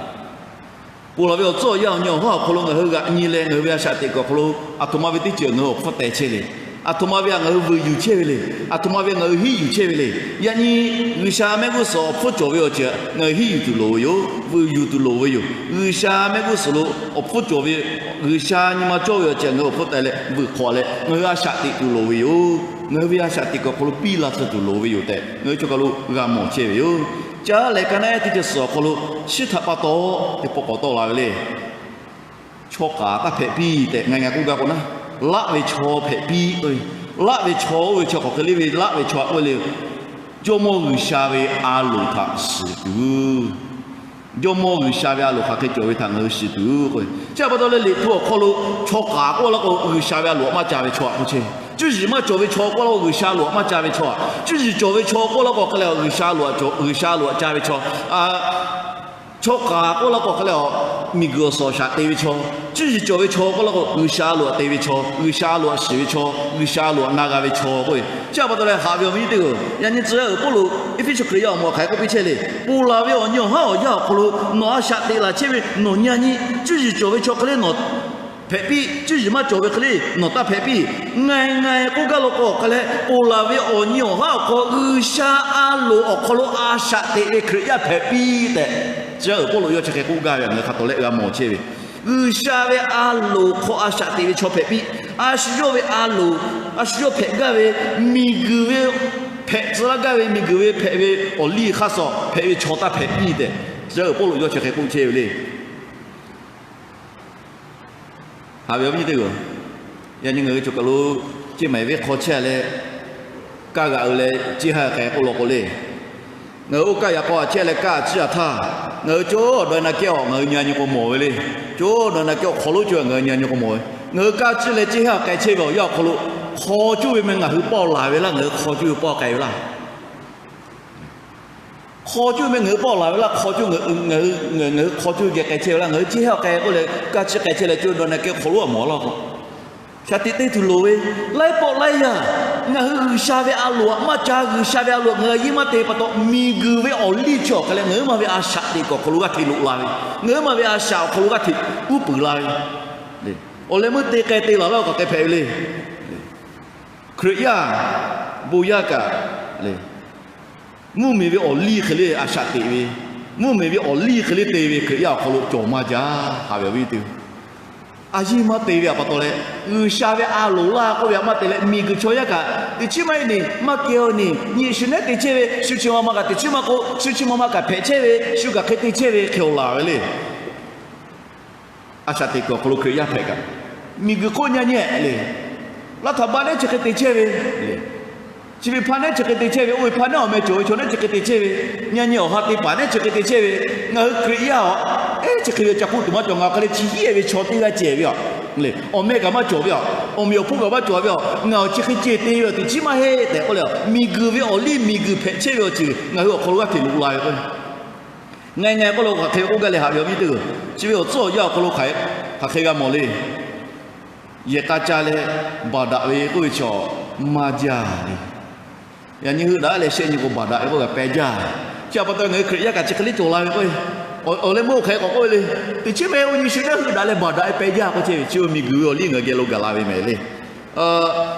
ponˬ laˬ ve awˬ tcuhˉ awˬ yanˇ awˬ nyi awˬ haˉ awˬ hk'aw lo ngaˬ hui g'aꞈ nyi leh ngaˬ hui ve a shaꞈ teꞈ kuiˬ awˬ hk'aw lo aˬ htoꞈ ma ve teˇ ceuˬ ngaˬ hui awˬ hpfuhˇ teh chehˇ le. Aˬ htoꞈ ma ve htaꞈ ngaˬ hui vuiˬ yuˬ chehˇ ve le. Aˬ htoꞈ ma ve htaꞈ ngaˬ hui hiˉ yuˬ chehˇ ve le. Yaꞈ nyi G'uiˬsha mehˆ g'uˇ suhˍ awˬ hpfuhˇ cawˬ ve awˬ ceuˬ ngaˬ hui hiˉ yuˬ tuˬ loˍ ve yoˬ. Vuiˬ yuˬ tuˬ loˍ ve yoˬ. G'uiˬsha mehˆ g'uˇ suhˍ lo awˬ hpfuhˇ cawˬ ve, G'uiˬsha nyi ma cawˇ ve awˬ ceuˬ ngaˬ hui awˬ hpfuhˇ teh leh vuiˬ hk'awꞈ leh ngaˬ hui a shaꞈ teꞈ tuˬ loˍ ve yoˬ. Ngaˬ hui ve a shaꞈ teꞈ kuiˬ awˬ hk'aw lo piˇ la tcuh tuˬ loˍ ve yoˬ tehꞈ ngaˬ hui choˬ kaˬ lo g'a mawˬ chehˇ ve yoˬ. Caˉ leh ka naˉ ehˉ teˇ ceuˬ suhˍ awˬ hk'aw lo chi htaꞈ pa taw teˇ pawˆ k'awꞈ tawˆ la ve le. Chaw k'aˍ taˇ hpehꞈ piˇ tehꞈ ngaˬ ngaˬ k'oˆ gaˇ k'o naˉ, laˆ ve chaw hpehꞈ piˇ k'o, laˆ ve chaw oˇ ve chi hk'aˬ hk'e le ve laˆ ve chaw k'oˆ ve le. Jawˇmawˇ G'uiˬsha ve a loˍ htaꞈ shiˍ tuˬ, Jawˇmawˇ G'uiˬsha ve a loˍ hk'aˬ hk'e cawˬ ve htaꞈ ngaˬ hui shiˍ tuˬ k'o, chi htaꞈ pa taw leh Liꞈ hpu awˬ hk'aw lo chaw k'aˍ k'oˆ laˇ k'o G'uiˬsha ve a loˍ htaꞈ maˇ ca ve chaw k'oˆ chehˇ. Cuˇ yiˍ maˇ cawˬ ve chaw k'oˆ laˇ k'o G'uiˬsha a loˍ htaꞈ maˇ ca ve chaw. Cuˇ yiˍ cawˬ ve chaw k'oˆ laˇ k'o hk'e leh G'uiˬsha a loˍ htaꞈ ca ve chaw. Chaw k'aˍ k'oˆ laˇ k'o hk'e leh a, miˬguiˬ awˬ suhˍ awˬ shaꞈ te ve chaw. Cuˇ yiˍ cawˬ ve chaw k'oˆ laˇ k'o G'uiˬsha a loˍ htaꞈ te ve chaw, G'uiˬsha a loˍ htaꞈ shiˍ ve chaw, G'uiˬsha a loˍ htaꞈ na g'a ve chaw k'o, chi htaꞈ pa taw leh haꞈ ve awˬ viˉ teˇ hpaˍ-oˬ, yaꞈ nyi tcuh yaˇ uiˍ Pawˇluꞈ Eˇfeˇsuꞈ Hkriꞈ yaˇ awˬ moˍ hk'aˬ hk'e k'oˆ piˇ chehˇ le. Ponˬ laˬ ve awˬ nyi awˬ haˉ awˬ yanˇ awˬ hk'aw lo nawˬ a shaꞈ teꞈ laˬ chehˇ ve nawˬ nyi a nyi, cuˇ yiˍ cawˬ ve chaw hk'e le nawˬ hpehꞈ piˇ, cuˇ yiˍ maˇ cawˬ ve hk'e le nawˬ taˇ hpehꞈ piˇ. Ngaˬ ngaˬ k'oˆ gaˇ law k'o hk'e leh, ponˬ laˬ ve awˬ nyi awˬ haˉ awˬ hk'aw G'uiˬsha a loˍ awˬ hk'aw lo a shaꞈ teꞈ ve Hkriꞈ yaˇ hpehꞈ piˇ tehꞈ, tcuh yaˇ uiˍ Pawˇluꞈ yawˇ chi hk'e k'oˆ gaˇ ve htaꞈ ngaˬ hui hk'a tawˍ leh g'a mawˬ chehˇ ve. G'uiˬsha ve a loˍ hk'aw a shaꞈ teꞈ ve chaw hpehꞈ piˇ. A shu yawˇ ve a loˍ, a shu yawˇ hpehꞈ gaˇ ve miˬguiˬ ve hpehꞈ tcuh laˇ gaˇ ve miˬguiˬ ve hpehꞈ ve awˬ liˇ hk'aˇ suh hpehꞈ ve chaw taˇ hpehꞈ piˇ tehꞈ, tcuh yaˇ uiˍ Pawˇluꞈ yawˇ chi hk'e k'oˆ chehˇ ve le. Haꞈ ve awˬ viˉ teˇ hpaˍ-oˬ, yaꞈ nyi ngaˬ hui choˬ kaˬ lo ceˇ maˍ ve hk'aw chehˇ leh, kaˇ g'aꞈ uiˍ leh ceˇ haˉ k'ai k'oˆ law k'o le. Ngaˬ hui oˇ kaˇ yaꞈ k'aw a chehˇ leh kaˇ a ciˉ a htaˇ, ngaˬ hui cawˇ dawˇ na kehˉ awˬ ngaˬ hui nyi a nyi k'o mawˬ ve le. Cawˇ dawˇ na kehˉ awˬ hk'aw lo cawˇ ngaˬ hui nyi a nyi k'o mawˬ ve. Ngaˬ hui kaˇ ciˉ leh ceˇ haˉ k'ai chehˇ ve awˬ yanˇ awˬ hk'aw lo, hk'aw cuˇ ve meh ngaˬ hui paw laˬ ve laˇ, ngaˬ hui hk'aw cuˇ ve paw k'ai ve laˇ. Hk'aw cuˇ meh ngaˬ hui paw laˬ ve laˇ, hk'aw cuˇ ngaˬ hui hk'aw cuˇ geh k'ai chehˇ ve laˇ, ngaˬ hui ceˇ haˉ k'ai k'oˆ leh kaˇ ciˉ k'ai chehˇ leh cawˇ dawˇ na kehˉ hk'aw lo a mawˬ laˇ k'o, shaˍ tiꞈ te tuˬ loˍ ve, laiˉ pawˆ laiˉ yaˇ, ngaˬ hui G'uiˬsha ve a loˍ htaꞈ maˇ ca, G'uiˬsha ve a loˍ htaꞈ ngaˬ hui yehˇ maˇ te pa taw, miˬguiˬ ve awˬ liˇ chi awˬ hk'e leh ngaˬ hui maˇ ve a shaꞈ teꞈ kuiˬ awˬ hk'aw lo g'aˇ hteꞈ loꞈ la ve, ngaˬ hui maˇ ve a shaꞈ awˬ hk'aw lo g'aˇ hteꞈ uˉ peunˍ la ve, awˬ leh meuˇ te k'ai te laˬ laˇ k'o hk'aˬ hk'e hpehꞈ ve le. Hkriꞈ yaˇ bon yaˇ kaꞈ le, mvuhˇmiˬ ve awˬ liˇ hk'e le a shaꞈ teꞈ ve, mvuhˇmiˬ ve awˬ liˇ hk'e le te ve Hkriꞈ yaˇ awˬ hk'aw lo cawˬ maˇ jaˇ. Haꞈ ve awˬ viˉ teˇ hpaˍ, a yeˇ maˇ te ve htaꞈ pa taw leh, G'uiˬsha ve a loˍ laˇ k'oˆ ve htaꞈ maˇ te leh, miˬguiˬ chaw yaˇ kaꞈ teꞈ chiˉ maˇ heˆ neˬ maˇ kehˬ aw neˬ, nyi shu nehˉ te chehˇ ve, shu chi ma ma kaꞈ teꞈ chiˉ maˇ k'oˆ, shu chi ma ma kaꞈ hpehꞈ chehˇ ve, shu kaꞈ hk'e te chehˇ ve hk'e awˬ laˬ ve le. A shaꞈ teꞈ kuiˬ awˬ hk'aw lo Hkriꞈ yaˇ hpehꞈ kaꞈ, miˬguiˬ hk'oˆ nyi a nyi le, laˇ htaꞈ ba nehˉ chi hk'e te chehˇ ve le, chi ve hpaˇ nehˉ chi hk'e te chehˇ ve, oˇ ve hpaˇ nehˉ awˬ meh cawˬ ve chaw nehˉ chi hk'e te chehˇ ve, nyi a nyi awˬ ha te paˍ nehˉ chi hk'e te chehˇ ve, ngaˬ hui Hkriꞈ yaˇ a, ehˉ chi hk'e ve ca hk'oˆ tuˬ maˇ cawˬ, ngaˬ hk'e le chi hiˉ e ve chaw teˇ g'aˇ cehˬ ve a le, awˬ meh kaꞈ maˇ cawˬ ve a, awˬ meꞈ awˬ hponˇ kaꞈ maˇ cawˬ ve a, ngaˬ awˬ chi hk'e ceh te ve a teꞈ chiˉ maˇ heˆ tehꞈ k'oˆ leh, miˬguiˬ ve awˬ liˇ miˬguiˬ hpehꞈ chehˇ ve awˬ ceuˬ ngaˬ hui awˬ hk'aw lo g'aˇ hteꞈ loꞈ la ve k'o, ngaˬ ngaˬ k'oˆ lo hk'aˬ hk'e k'oˆ gaˇ leh haꞈ ve awˬ viˉ teˇ hpaˍ, chi ve awˬ tcuhˉ awˬ yanˇ awˬ hk'aw lo hk'aˬ hk'e g'a mawˬ le. Yehˬ k'a ca leh baˬ daꞈ ve k'oˆ ve chaw maˇ jaˇ le. Yaꞈ nyi heuˆ daꞈ leh shehˆ nyi k'o baˬ daꞈ ve k'oˆ kaꞈ peh jaˇ. Chi a pa taw ngaˬ hui Hkriꞈ yaˇ kaꞈ chi hk'e le cawˬ la ve k'o, awˬ leh meuˇ oˇ hk'e k'awꞈ k'oˆ ve le. Teˇ chiˉ meh oˇ nyi shu jaˇ heuˆ daꞈ leh baˬ daꞈ ve peh jaˇ k'oˆ chehˇ ve chi ve miˬ guiˬ ve awˬ liˇ ngaˬ hui geh lo gaˬ la ve mehˍ le.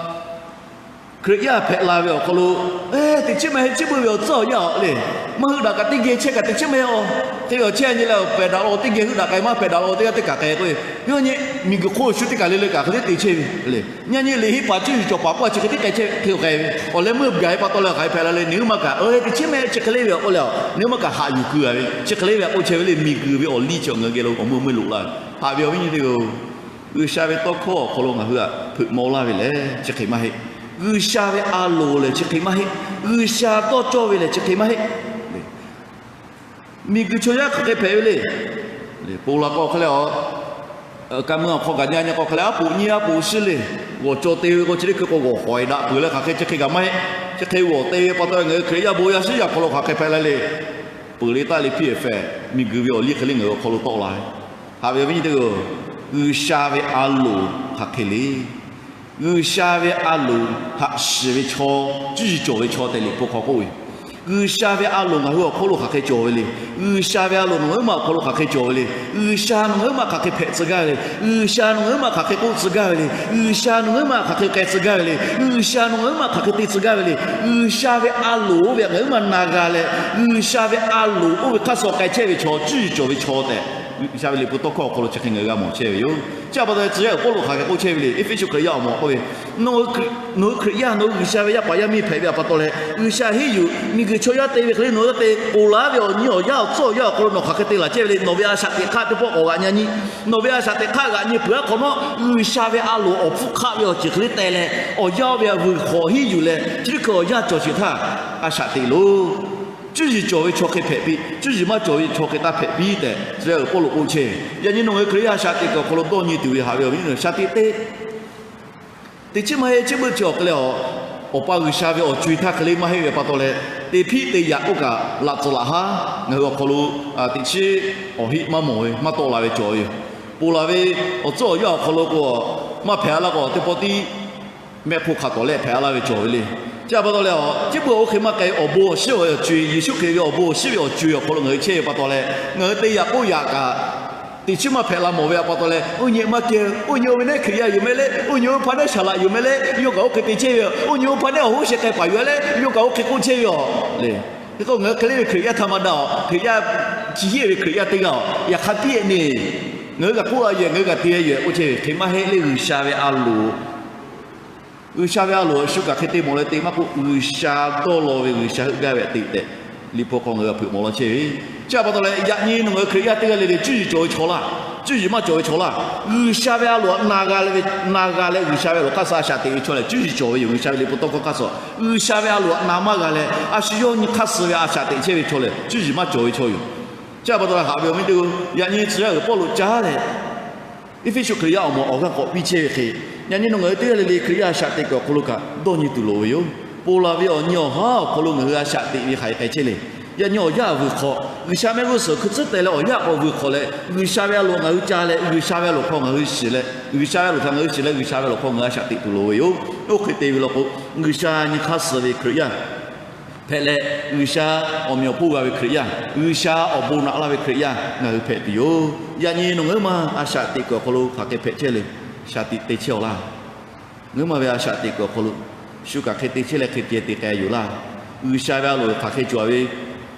Hkriꞈ yaˇ hpehꞈ la ve awˬ hk'aw lo, teˇ chiˉ meh heˆ chiˉ beuˆ ve awˬ tcuhˉ awˬ yaˇ le. Maˇ heuˆ daꞈ kaꞈ teˇ geh chehˇ kaꞈ teˇ chiˉ meh awˬ hk'e awˬ chehˇ nyi leh pehˬ daꞈ la teˇ geh heuˆ daꞈ k'ai maˇ pehˬ daꞈ la teˇ g'aˇ teˇ kaꞈ k'ai k'o, yawˇ nyi miˬ guiˬ hk'oˆ shu teˇ kaˬ le le kaꞈ hk'e te te chehˇ ve le. Yaꞈ nyi liꞈ henˇ paˍ cuˇ yiˍ cawˬ paˍ k'oˆ a chi hk'e teˇ k'ai chehˇ hk'e k'ai ve awˬ leh meuˇ gaˬ ve pa taw leh hk'aˬ hk'e hpehꞈ la le. Nawˬ hui maˇ kaꞈ teˇ chiˉ meh chi hk'e le ve awˬ k'oˆ leh nawˬ hui maˇ kaꞈ haꞈ yuˬ keu a ve chi hk'e le ve k'oˆ chehˇ ve le. Miˬ guiˬ ve awˬ liˇ chi ngaˬ hui geh lo awˬ meuˇ meuˇ loꞈ la ve. Haꞈ ve awˬ viˉ nyi teˇ hpaˍ-oˬ, G'uiˬsha ve tawˇ hkawˇ awˬ hk'aw lo ngaˬ hui htaꞈ hpeuꞈ maw laˇ ve lehˬ chi hk'e maˇ heˆ. G'uiˬsha ve a loˍ lehˬ chi hk'e maˇ heˆ. G'uiˬsha dawˇ cawˇ ve lehˬ chi hk'e maˇ heˆ. Miˬ guiˬ chaw yaˇ hk'aˬ hk'e hpehꞈ ve le. Ponˬ laˬ k'o hk'e leh a, ka mui awˬ hk'aw gaˬ nyi nyi k'o hk'e leh aˉ poꞈ nyiˇ aˉ poꞈ shiˉ le, g'awˬ caw te ve k'o chi teˇ hkui k'o g'awˬ hawˍ e daꞈ peuˬ leh hk'aˬ hk'e chi hk'e kaꞈ maˇ heˆ. Chi hk'e g'awˬ te ve pa taw ngaˬ hui Hkriꞈ yaˇ bon yaˇ shiˉ yaˇ awˬ hk'aw lo hk'aˬ hk'e hpehꞈ la le. Peuˬ le taˆ le hpiˇ-ehˍ hpehꞈ, miˬ guiˬ ve awˬ liˇ hk'e le ngaˬ hui awˬ hk'aw lo tawˆ la ve. Haꞈ ve awˬ viˉ nyi teˇ hpaˍ-oˬ, G'uiˬsha ve a loˍ hk'aˬ hk'e le. G'uiˬsha ve a loˍ haꞈ shiˍ ve chaw, cuˇ yiˍ cawˬ ve chaw tehꞈ Liꞈ hpu hk'aw k'oˆ ve. G'uiˬsha ve a loˍ ngaˬ hui awˬ hk'oˆ lo hk'aˬ hk'e cawˬ ve le. G'uiˬsha ve a loˍ nawˬ ngaˬ huiˉ ma awˬ hk'aw lo hk'aˬ hk'e cawˬ ve le. G'uiˬsha nawˬ ngaˬ huiˉ ma hk'aˬ hk'e hpehꞈ tcuh gaˇ ve le. G'uiˬsha nawˬ ngaˬ huiˉ ma hk'aˬ hk'e k'oˆ tcuh gaˇ ve le. G'uiˬsha nawˬ ngaˬ huiˉ ma hk'aˬ hk'e k'ai tcuh gaˇ ve le. G'uiˬsha nawˬ ngaˬ huiˉ ma hk'aˬ hk'e te tcuh gaˇ ve le. G'uiˬsha ve a loˍ oˇ ve ngaˬ huiˉ ma na g'a leh, G'uiˬsha ve a loˍ oˇ ve hk'aˇ suh k'ai chehˇ ve chaw, cuˇ yiˍ cawˬ ve chaw tehꞈ G'uiˬsha ve Liꞈ hpu tawˇ hkawˇ awˬ hk'aw lo chi hk'e ngaˬ hui g'a mawˬ chehˇ ve yoˬ. Chi a pa taw tcuh yaˇ uiˍ Pawˇluꞈ hk'aˬ hk'e k'oˆ chehˇ ve le. Eˇfeˇsuꞈ Hkriꞈ yaˇ awˬ moˍ k'oˆ ve, Nawˬ hui Hkriꞈ yaˇ, nawˬ hui G'uiˬsha ve yaˇ paˍ yaˇ miˇ hpehꞈ ve a pa taw leh, G'uiˬsha henˇ yuˬ miˬ guiˬ chaw yaˇ te ve hk'e le nawˬ hui te ponˬ laˬ ve awˬ nyi awˬ yaˇ awˬ tcuhˉ awˬ yaˇ awˬ hk'aw lo nawˬ hk'aˬ hk'e te laˬ chehˇ ve le. Nawˬ ve a shaꞈ teꞈ hk'aˇ teˇ pawˆ k'awꞈ g'aꞈ nyi nyi. Nawˬ ve a shaꞈ teꞈ hk'aˇ g'aꞈ nyi peuˬ aˉ hk'awꞈ nawˉ, G'uiˬsha ve a loˍ awˬ hpfuhˇ hk'aˆ ve awˬ ceuˬ hk'e le teh leh, awˬ yaˇ oˇ ve vuiˬ hk'awꞈ henˇ yuˬ leh chi teˇ hkui awˬ yaˇ cawˬ sheˍ htaˇ, a shaꞈ teꞈ loˬ. Cuˇ yiˍ cawˬ ve chaw hk'e hpehꞈ piˇ, cuˇ yiˍ maˇ cawˬ ve chaw hk'e taˇ hpehꞈ piˇ tehꞈ tcuh yaˇ uiˍ Pawˇluꞈ k'oˆ chehˇ. Yaꞈ nyi nawˬ ngaˬ hui Hkriꞈ yaˇ a shaꞈ teꞈ kuiˬ awˬ hk'aw lo dawˇ nyi tuˬ ve haꞈ ve awˬ viˉ nyi, shaꞈ teꞈ te teˇ chiˉ maˇ heˆ chiˉ beuˆ chi awˬ hk'e leh a, Awˬ pa G'uiˬsha ve awˬ co-e htaˇ hk'e le maˇ heˆ ve pa taw leh, teˇ hpiˆ teˇ yaꞈ k'oˆ kaꞈ laꞈ tcuh laꞈ haˉ ngaˬ hui awˬ hk'aw lo teꞈ chiˉ awˬ heˆ maˇ mawˬ ve maˇ tawˆ la ve cawˬ ve yoˬ. Ponˬ laˬ ve awˬ tcuhˉ awˬ yaˇ awˬ hk'aw lo k'o, maˇ hpehꞈ a laˇ k'o teˇ pawˆ tiˉ mehˆ hpfuhˇ hk'a tawˍ lehˆ hpehꞈ a laˇ ve cawˬ ve le. Chi a pa taw leh a, chi beuˆ oˇ hk'e maˇ k'ai, awˬ bon awˬ shinˉ awˬ co-e, Yeˍsuˆ Hkriꞈ ve awˬ bon awˬ shinˉ ve awˬ co-e awˬ hk'aw lo ngaˬ hui chehˇ ve pa taw leh, ngaˬ hui te yaꞈ k'oˆ yaꞈ kaꞈ teꞈ chiˉ maˇ hpehꞈ la mawˬ ve a pa taw leh, oˇ nyi ma ceh, oˇ nyi oˇ ve nehˉ Hkriꞈ yaˇ yoˬ meh le, oˇ nyi oˇ ve hpa nehˉ shaˍ laꞈ yoˬ meh le, yawˇ kaꞈ oˇ hk'e te chehˇ ve yoˬ. Oˇ nyi oˇ ve hpa nehˉ awˬ hoˉ sheh k'ai paˍ yoˬ le, yawˇ kaꞈ oˇ hk'e k'oˆ chehˇ ve yoˬ le. Hk'e k'o ngaˬ hui hk'e le ve Hkriꞈ yaˇ htaꞈ ma daꞈ a, Hkriꞈ yaˇ chi hiˆ ve Hkriꞈ yaˇ teˇ g'aˇ a, yaꞈ hk'a tiˉ e ne, ngaˬ hui kaꞈ k'oˆ a yehˬ, ngaˬ hui kaꞈ te a yehˬ k'oˆ chehˇ ve hk'e maˇ heˆ le. G'uiˬsha ve a loˍ G'uiˬsha ve a loˍ shu kaꞈ hk'e te mawˬ leh te maˇ k'oˆ, G'uiˬsha dawˇ law ve G'uiˬsha heuˆ gaˇ ve teꞈ tehꞈ Liꞈ hpu hk'aw ngaˬ hui htaꞈ hpeuꞈ mawˬ law chehˇ ve. Chi a pa taw leh yaꞈ nyi nawˬ ngaˬ hui Hkriꞈ yaˇ teˇ g'aˇ le le cuˇ yiˍ cawˬ ve chaw laˇ, cuˇ yiˍ maˇ cawˬ ve chaw laˇ, G'uiˬsha ve a loˍ htaꞈ na g'a leh, na g'a leh G'uiˬsha ve a loˍ hk'aˇ suh a shaꞈ teꞈ ve chaw lehˬ cuˇ yiˍ cawˬ ve yoˬ. G'uiˬsha ve Liꞈ hpu tawˇ hkawˇ hk'aˇ suh G'uiˬsha ve a loˍ htaꞈ na maˇ g'a leh a shu yawˇ nyi hk'aˇ suh ve a shaꞈ teꞈ chehˇ ve chaw lehˬ cuˇ yiˍ maˇ cawˬ ve chaw yoˬ. Chi a pa taw leh haꞈ ve awˬ viˉ teˇ-oˬ, yaꞈ nyi tcuh yaˇ uiˍ Pawˇluꞈ caˉ leh Eˇfeˇsuꞈ Hkriꞈ yaˇ awˬ moˍ awˬ g'aˇ k'awꞈ piˇ chehˇ ve hk'e, yaꞈ nyi nawˬ ngaˬ hui teˇ g'aˇ le le Hkriꞈ yaˇ a shaꞈ teꞈ kuiˬ awˬ hk'aw lo kaꞈ dawˇ nyi tuˬ loˍ ve yoˬ. Ponˬ laˬ ve awˬ nyi awˬ haˉ awˬ hk'aw lo ngaˬ hui a shaꞈ teꞈ ve hk'aˬ hk'e k'ai chehˇ le. Yaꞈ nyi awˬ yaˇ vuiˬ hk'awꞈ, G'uiˬsha mehˆ g'uˇ suhˍ hkui tcuhˉ teh leh awˬ yaˇ k'awꞈ vuiˬ hk'awꞈ leh G'uiˬsha ve a loˍ ngaˬ hui ca leh G'uiˬsha ve a loˍ hk'aw ngaˬ hui shiˍ leh G'uiˬsha ve a loˍ htaꞈ ngaˬ hui shiˍ leh G'uiˬsha ve a loˍ hk'aw ngaˬ hui a shaꞈ teꞈ tuˬ loˍ ve yoˬ. Oˇ hk'e te ve law k'o, G'uiˬsha nyi hk'aˇ suh ve Hkriꞈ yaˇ hpehꞈ leh, G'uiˬsha awˬ meꞈ awˬ hponˇ g'a ve Hkriꞈ yaˇ, G'uiˬsha awˬ bon naꞈ laˇ ve Hkriꞈ yaˇ ngaˬ hui hpehꞈ tuˬ yoˬ. Yaꞈ nyi nawˬ ngaˬ huiˉ ma a shaꞈ teꞈ kuiˬ awˬ hk'aw lo hk'aˬ hk'e hpehꞈ chehˇ le, shaˍ tiꞈ te chehˇ awˬ laˇ. Ngaˬ huiˉ ma ve a shaꞈ teꞈ kuiˬ awˬ hk'aw lo shu kaꞈ hk'e te chehˇ leh hk'e ceh te k'ai yoˬ laˇ. G'uiˬsha ve a loˍ hk'aˬ hk'e cawˬ ve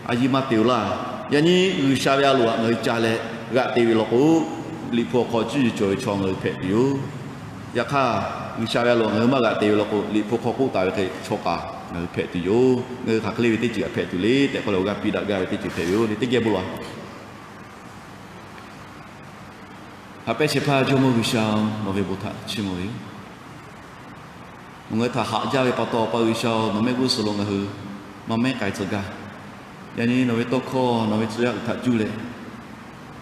a yiˇ maˇ te-oˬ laˇ. Yaꞈ nyi G'uiˬsha ve a loˍ htaꞈ ngaˬ hui ca leh g'aꞈ te ve law k'o, Liꞈ hpu awˬ hk'aw cuˇ yiˍ cawˬ ve chaw ngaˬ hui hpehꞈ tuˬ yoˬ. Yaꞈ hk'aˇ, G'uiˬsha ve a loˍ ngaˬ hui maˇ g'aꞈ te ve law k'o, Liꞈ hpu hk'aw k'oˆ taˍ ve hk'e chaw kaꞈ ngaˬ hui hpehꞈ tuˬ yoˬ. Ngaˬ hui hk'aˬ hk'e le ve teˇ ceuˬ hpehꞈ tuˬ le tehꞈ k'oˆ leh awˬ g'aˇ piˇ daꞈ gaˇ ve teˇ ceuˬ hpehꞈ ve yoˬ le. Teˇ geh bon lawˬ. Haꞈ pehnˇ shehˍ hpaˇ Jawˇmawˇ G'uiˬsha-oˬ, nawˬ ve bon htaꞈ chiˇ mvuh ve yoˬ. Nawˬ ngaˬ hui htaꞈ haꞈ jaˇ ve pa taw, Awˬ pa G'uiˬsha-oˬ, nawˬ mehˆ g'uˇ suhˍ lo ngaˬ hui maˇ mehˉ k'ai tcuh gaˇ. Yaꞈ nyi nawˬ ve tawˇ hkawˇ nawˬ ve tcuh yaˇ uiˍ htaꞈ cuˇ leh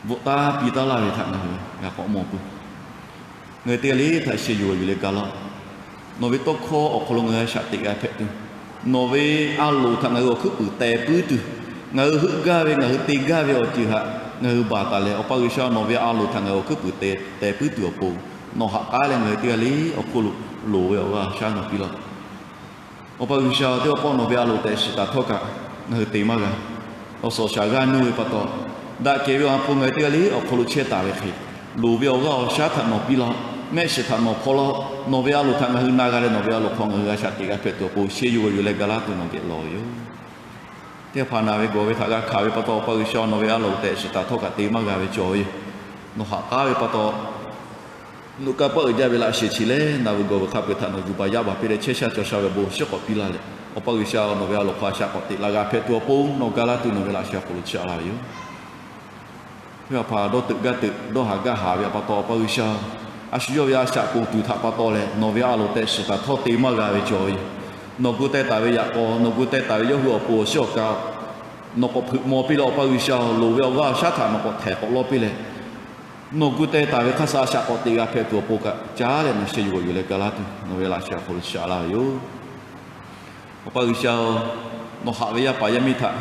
bvuhꞈ taˉ piˇ taˉ laˇ ve htaꞈ ngaˬ hui g'a k'awꞈ mawˬ peuˬ. Ngaˬ hui teˇ g'aˇ le htaꞈ sheh yuˬ yuˬ leh ga laˇ-oˆ. Nawˬ ve tawˇ hkawˇ awˬ hk'aw lo ngaˬ hui a shaꞈ teꞈ g'a hpehꞈ tuˬ, nawˬ ve a loˍ htaꞈ ngaˬ hui awˬ hkuiˉ puiˍ teh puiˉ tuˬ, ngaˬ hui heuˆ gaˇ ve ngaˬ hui te gaˇ ve awˬ ceuˬ htaꞈ ngaˬ hui baˬ taˍ leh, Awˬ pa G'uiˬsha nawˬ ve a loˍ htaꞈ ngaˬ hui awˬ hkuiˉ puiˍ teh puiˉ tuˬ awˬ pon, nawˬ ha k'aˉ leh ngaˬ hui teˇ g'aˇ le awˬ hk'oˆ lo loˍ ve awˬ g'aˇ shaˉ nawˬ piˇ laˇ-oˆ. Awˬ pa G'uiˬsha, teˇ pawˆ nawˬ ve a loˍ tehꞈ shiˍ taˍ htawˇ kaꞈ ngaˬ hui te maˇ g'a. Awˬ suhˍ awˬ shaˍ g'aˇ nuˇ ve pa taw, daꞈ kehˬ ve awˬ ha hpu ngaˬ hui teˇ g'aˇ le awˬ hk'aw lo chehˇ taˍ ve hk'e, loˍ ve awˬ g'aˇ awˬ shaˉ htaꞈ nawˬ piˇ laˇ-oˆ. Mehˆ shiˍ htaꞈ nawˬ hpaw laˇ-oˆ. Nawˬ ve a loˍ htaꞈ ngaˬ hui na g'a leh, nawˬ ve a loˍ hk'aw ngaˬ hui a shaꞈ teꞈ g'a hpehꞈ tuˬ awˬ pon, sheh yuˬ g'awˬ yuˬ leh ga laˇ tuˬ nawˬ geh lawˬ ve yoˬ. Teˇ hpaˍ naˬ ve gawˬ ve htaꞈ g'a hkanˍ ve pa taw, Awˬ pa G'uiˬsha, nawˬ ve a loˍ tehꞈ shiˍ taˍ htawˇ kaꞈ te maˇ g'a ve cawˬ ve yoˬ. Nawˬ haꞈ k'aˉ ve pa taw, nawˬ kanˇ paˆ uiˍ jaˇ ve laꞈ sheh chi leh naˬ ve gawˬ ve hk'a peu-eˬ htaꞈ nawˬ yuˬ baˬ yaˇ baˬ piˇ leh, chehˇ sha cawˬ sha ve awˬ bon shiˉ k'awꞈ piˇ laˇ leh, Awˬ pa G'uiˬsha, nawˬ ve a loˍ hk'aw a shaꞈ k'awꞈ teꞈ la g'a hpehꞈ tuˬ awˬ pon nawˬ ga laˇ tuˬ nawˬ ve laꞈ sheh awˬ hk'aw lo chiˇ aꞈ laˇ ve yoˬ. Teˇ hpaˍ dawˇ teuꞈ gaˇ teuꞈ dawˇ haˍ gaˇ haˍ ve pa taw, Awˬ pa G'uiˬsha, a shu yawˇ ve a shaꞈ ponˬ tuˬ htaꞈ pa taw leh nawˬ ve a loˍ tehꞈ shiˍ taˍ htawˇ te maˇ g'a ve cawˬ ve yoˬ. Nawˬ gu teh taˍ ve yaꞈ k'aw, nawˬ gu teh taˍ ve yawˇ hui awˬ pon awˬ shiˉ awˬ ka nawˬ k'awꞈ hpeuꞈ maw piˇ leh, Awˬ pa G'uiˬsha, loˍ ve awˬ g'aˇ awˬ shaˉ htaꞈ nawˬ k'awꞈ htehˍ k'awꞈ lawˇ piˇ leh, nawˬ gu teh taˍ ve hk'aˇ suh a shaꞈ k'awꞈ teꞈ g'a hpehꞈ tuˬ awˬ pon kaꞈ caˉ leh nawˬ sheh yuˬ g'awˬ yuˬ leh ga laˇ tuˬ nawˬ ve laꞈ sheh awˬ hk'aw lo chiˇ aꞈ laˇ ve yoˬ. Awˬ pa G'uiˬsha-oˬ, nawˬ haꞈ ve yaˇ paˍ yaˇ miˇ htaꞈ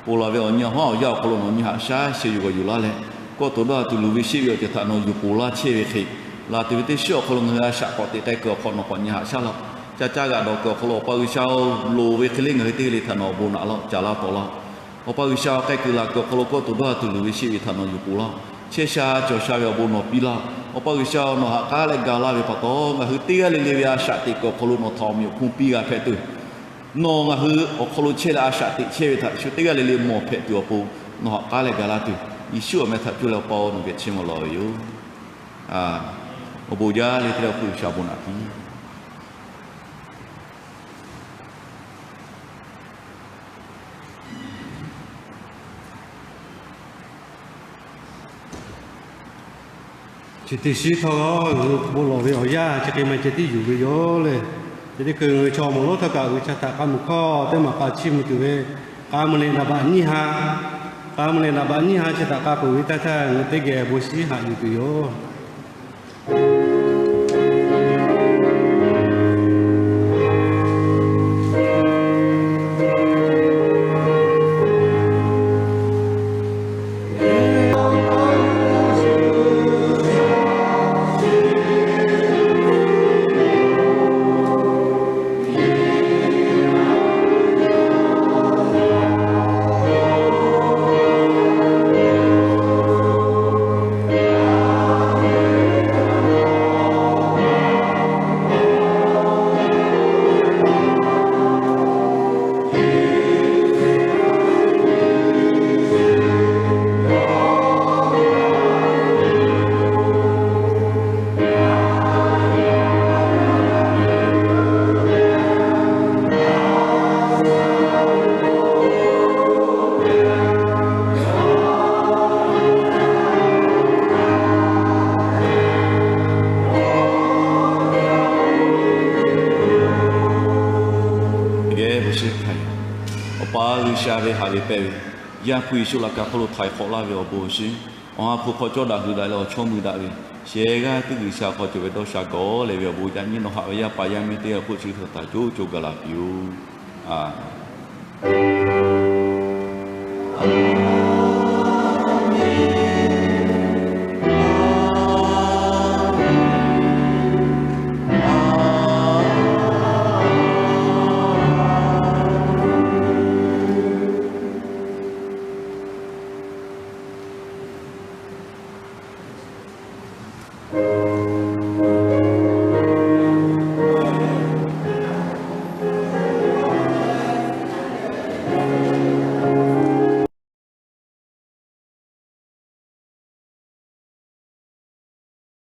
ponˬ laˬ ve awˬ nyi awˬ haˉ awˬ yanˇ awˬ hk'aw lo nawˬ nyi haꞈ shaˉ sheh yuˬ g'awˬ yuˬ laˇ leh, kawˇ to dawˇ ha tuˬ luˬ ve sheˆ ve awˬ ceuˬ htaꞈ nawˬ yuˬ ponˬ laˇ chehˇ ve hk'e, laˬ tuˬ ve teˇ shiˉ awˬ hk'aw lo ngaˬ hui a shaꞈ k'awꞈ teꞈ k'ai kuiˬ awˬ hk'aw nawˬ k'awꞈ nyi haꞈ shaˉ laˇ. Ca caˇ g'aꞈ dawˬ kuiˬ awˬ hk'aw lo Awˬ pa G'uiˬsha-oˬ, loˍ ve hk'e le ngaˬ hui teˇ g'aˇ le htaꞈ nawˬ awˬ bon naꞈ laˇ-oˆ, ca laˇ taw laˇ-oˆ. Awˬ pa G'uiˬsha, k'ai kuiˬ laˬ kuiˬ awˬ hk'aw lo kawˇ to dawˇ ha tuˬ luˬ ve sheˆ ve htaꞈ nawˬ yuˬ ponˬ laˇ-oˆ. Chehˇ sha cawˬ sha ve awˬ bon nawˬ piˇ laˇ-oˆ. Awˬ pa G'uiˬsha, nawˬ haꞈ k'aˉ leh ga laˇ ve pa taw, ngaˬ hui teˇ g'aˇ le le ve a shaꞈ teꞈ kuiˬ awˬ hk'aw lo nawˬ htaꞈ awˬ meꞈ awˬ hponˇ piˇ g'a hpehꞈ tuˬ, nawˬ ngaˬ hui awˬ hk'aw lo chehˇ leh a shaꞈ teꞈ chehˇ ve htaꞈ shu teˇ g'aˇ le le mawˬ hpehꞈ tuˬ awˬ pon nawˬ haꞈ k'aˉ leh ga laˇ tuˬ, Yeˍsuˆ awˬ meh htaꞈ cuˇ leh Awˬ pa-oˬ, nawˬ geh chiˇ mvuh lawˬ ve yoˬ. Awˬ bon jaˇ leh teˇ g'aˇ le hk'oˆ G'uiˬsha bon naꞈ piˇ. Chi teˇ shiˉ htawˇ, bon lawˬ ve awˬ yanˇ chi hk'e maˇ ceh tiˉ yuˬ ve yoˬ le. Chi teˇ hkui ngaˬ hui chaw mawˬ lonˉ htawˇ kaꞈ G'uiˬsha htaꞈ k'a muiˬ hkawˇ teˇ maˬ k'a chiˇ mvuh tuˬ ve, k'a mvuh leh naˍ baꞈ nyiˇ ha, k'a mvuh leh naˍ baꞈ nyiˇ ha chi htaꞈ k'a peuˬ ve taˇ htaˇ, ngaˬ hui teˇ geh bon shiˉ haꞈ yuˬ tuˬ yoˬ. Awˬ pa G'uiˬsha ve haꞈ ve pehˇ ve, Yaˇ hpu Yeˍsuˆ laꞈ ka hk'oˆ lo htaiˍ hk'awꞈ laˇ ve awˬ bon awˬ shinˉ, awˬ ha hpu hk'aw cawˇ daꞈ hui daꞈ leh awˬ chawˇ mui daꞈ ve, shehˍ g'aˇ teˇ G'uiˬsha hk'aw cawˬ ve dawˇ sha gawˬ leh ve awˬ bon yaꞈ nyi nawˬ haꞈ ve yaˇ paˍ yaˇ miˇ teˇ g'aˇ hk'oˆ chi htaꞈ taˍ coˇ coˇ gaˬ la piˇ-oˆ.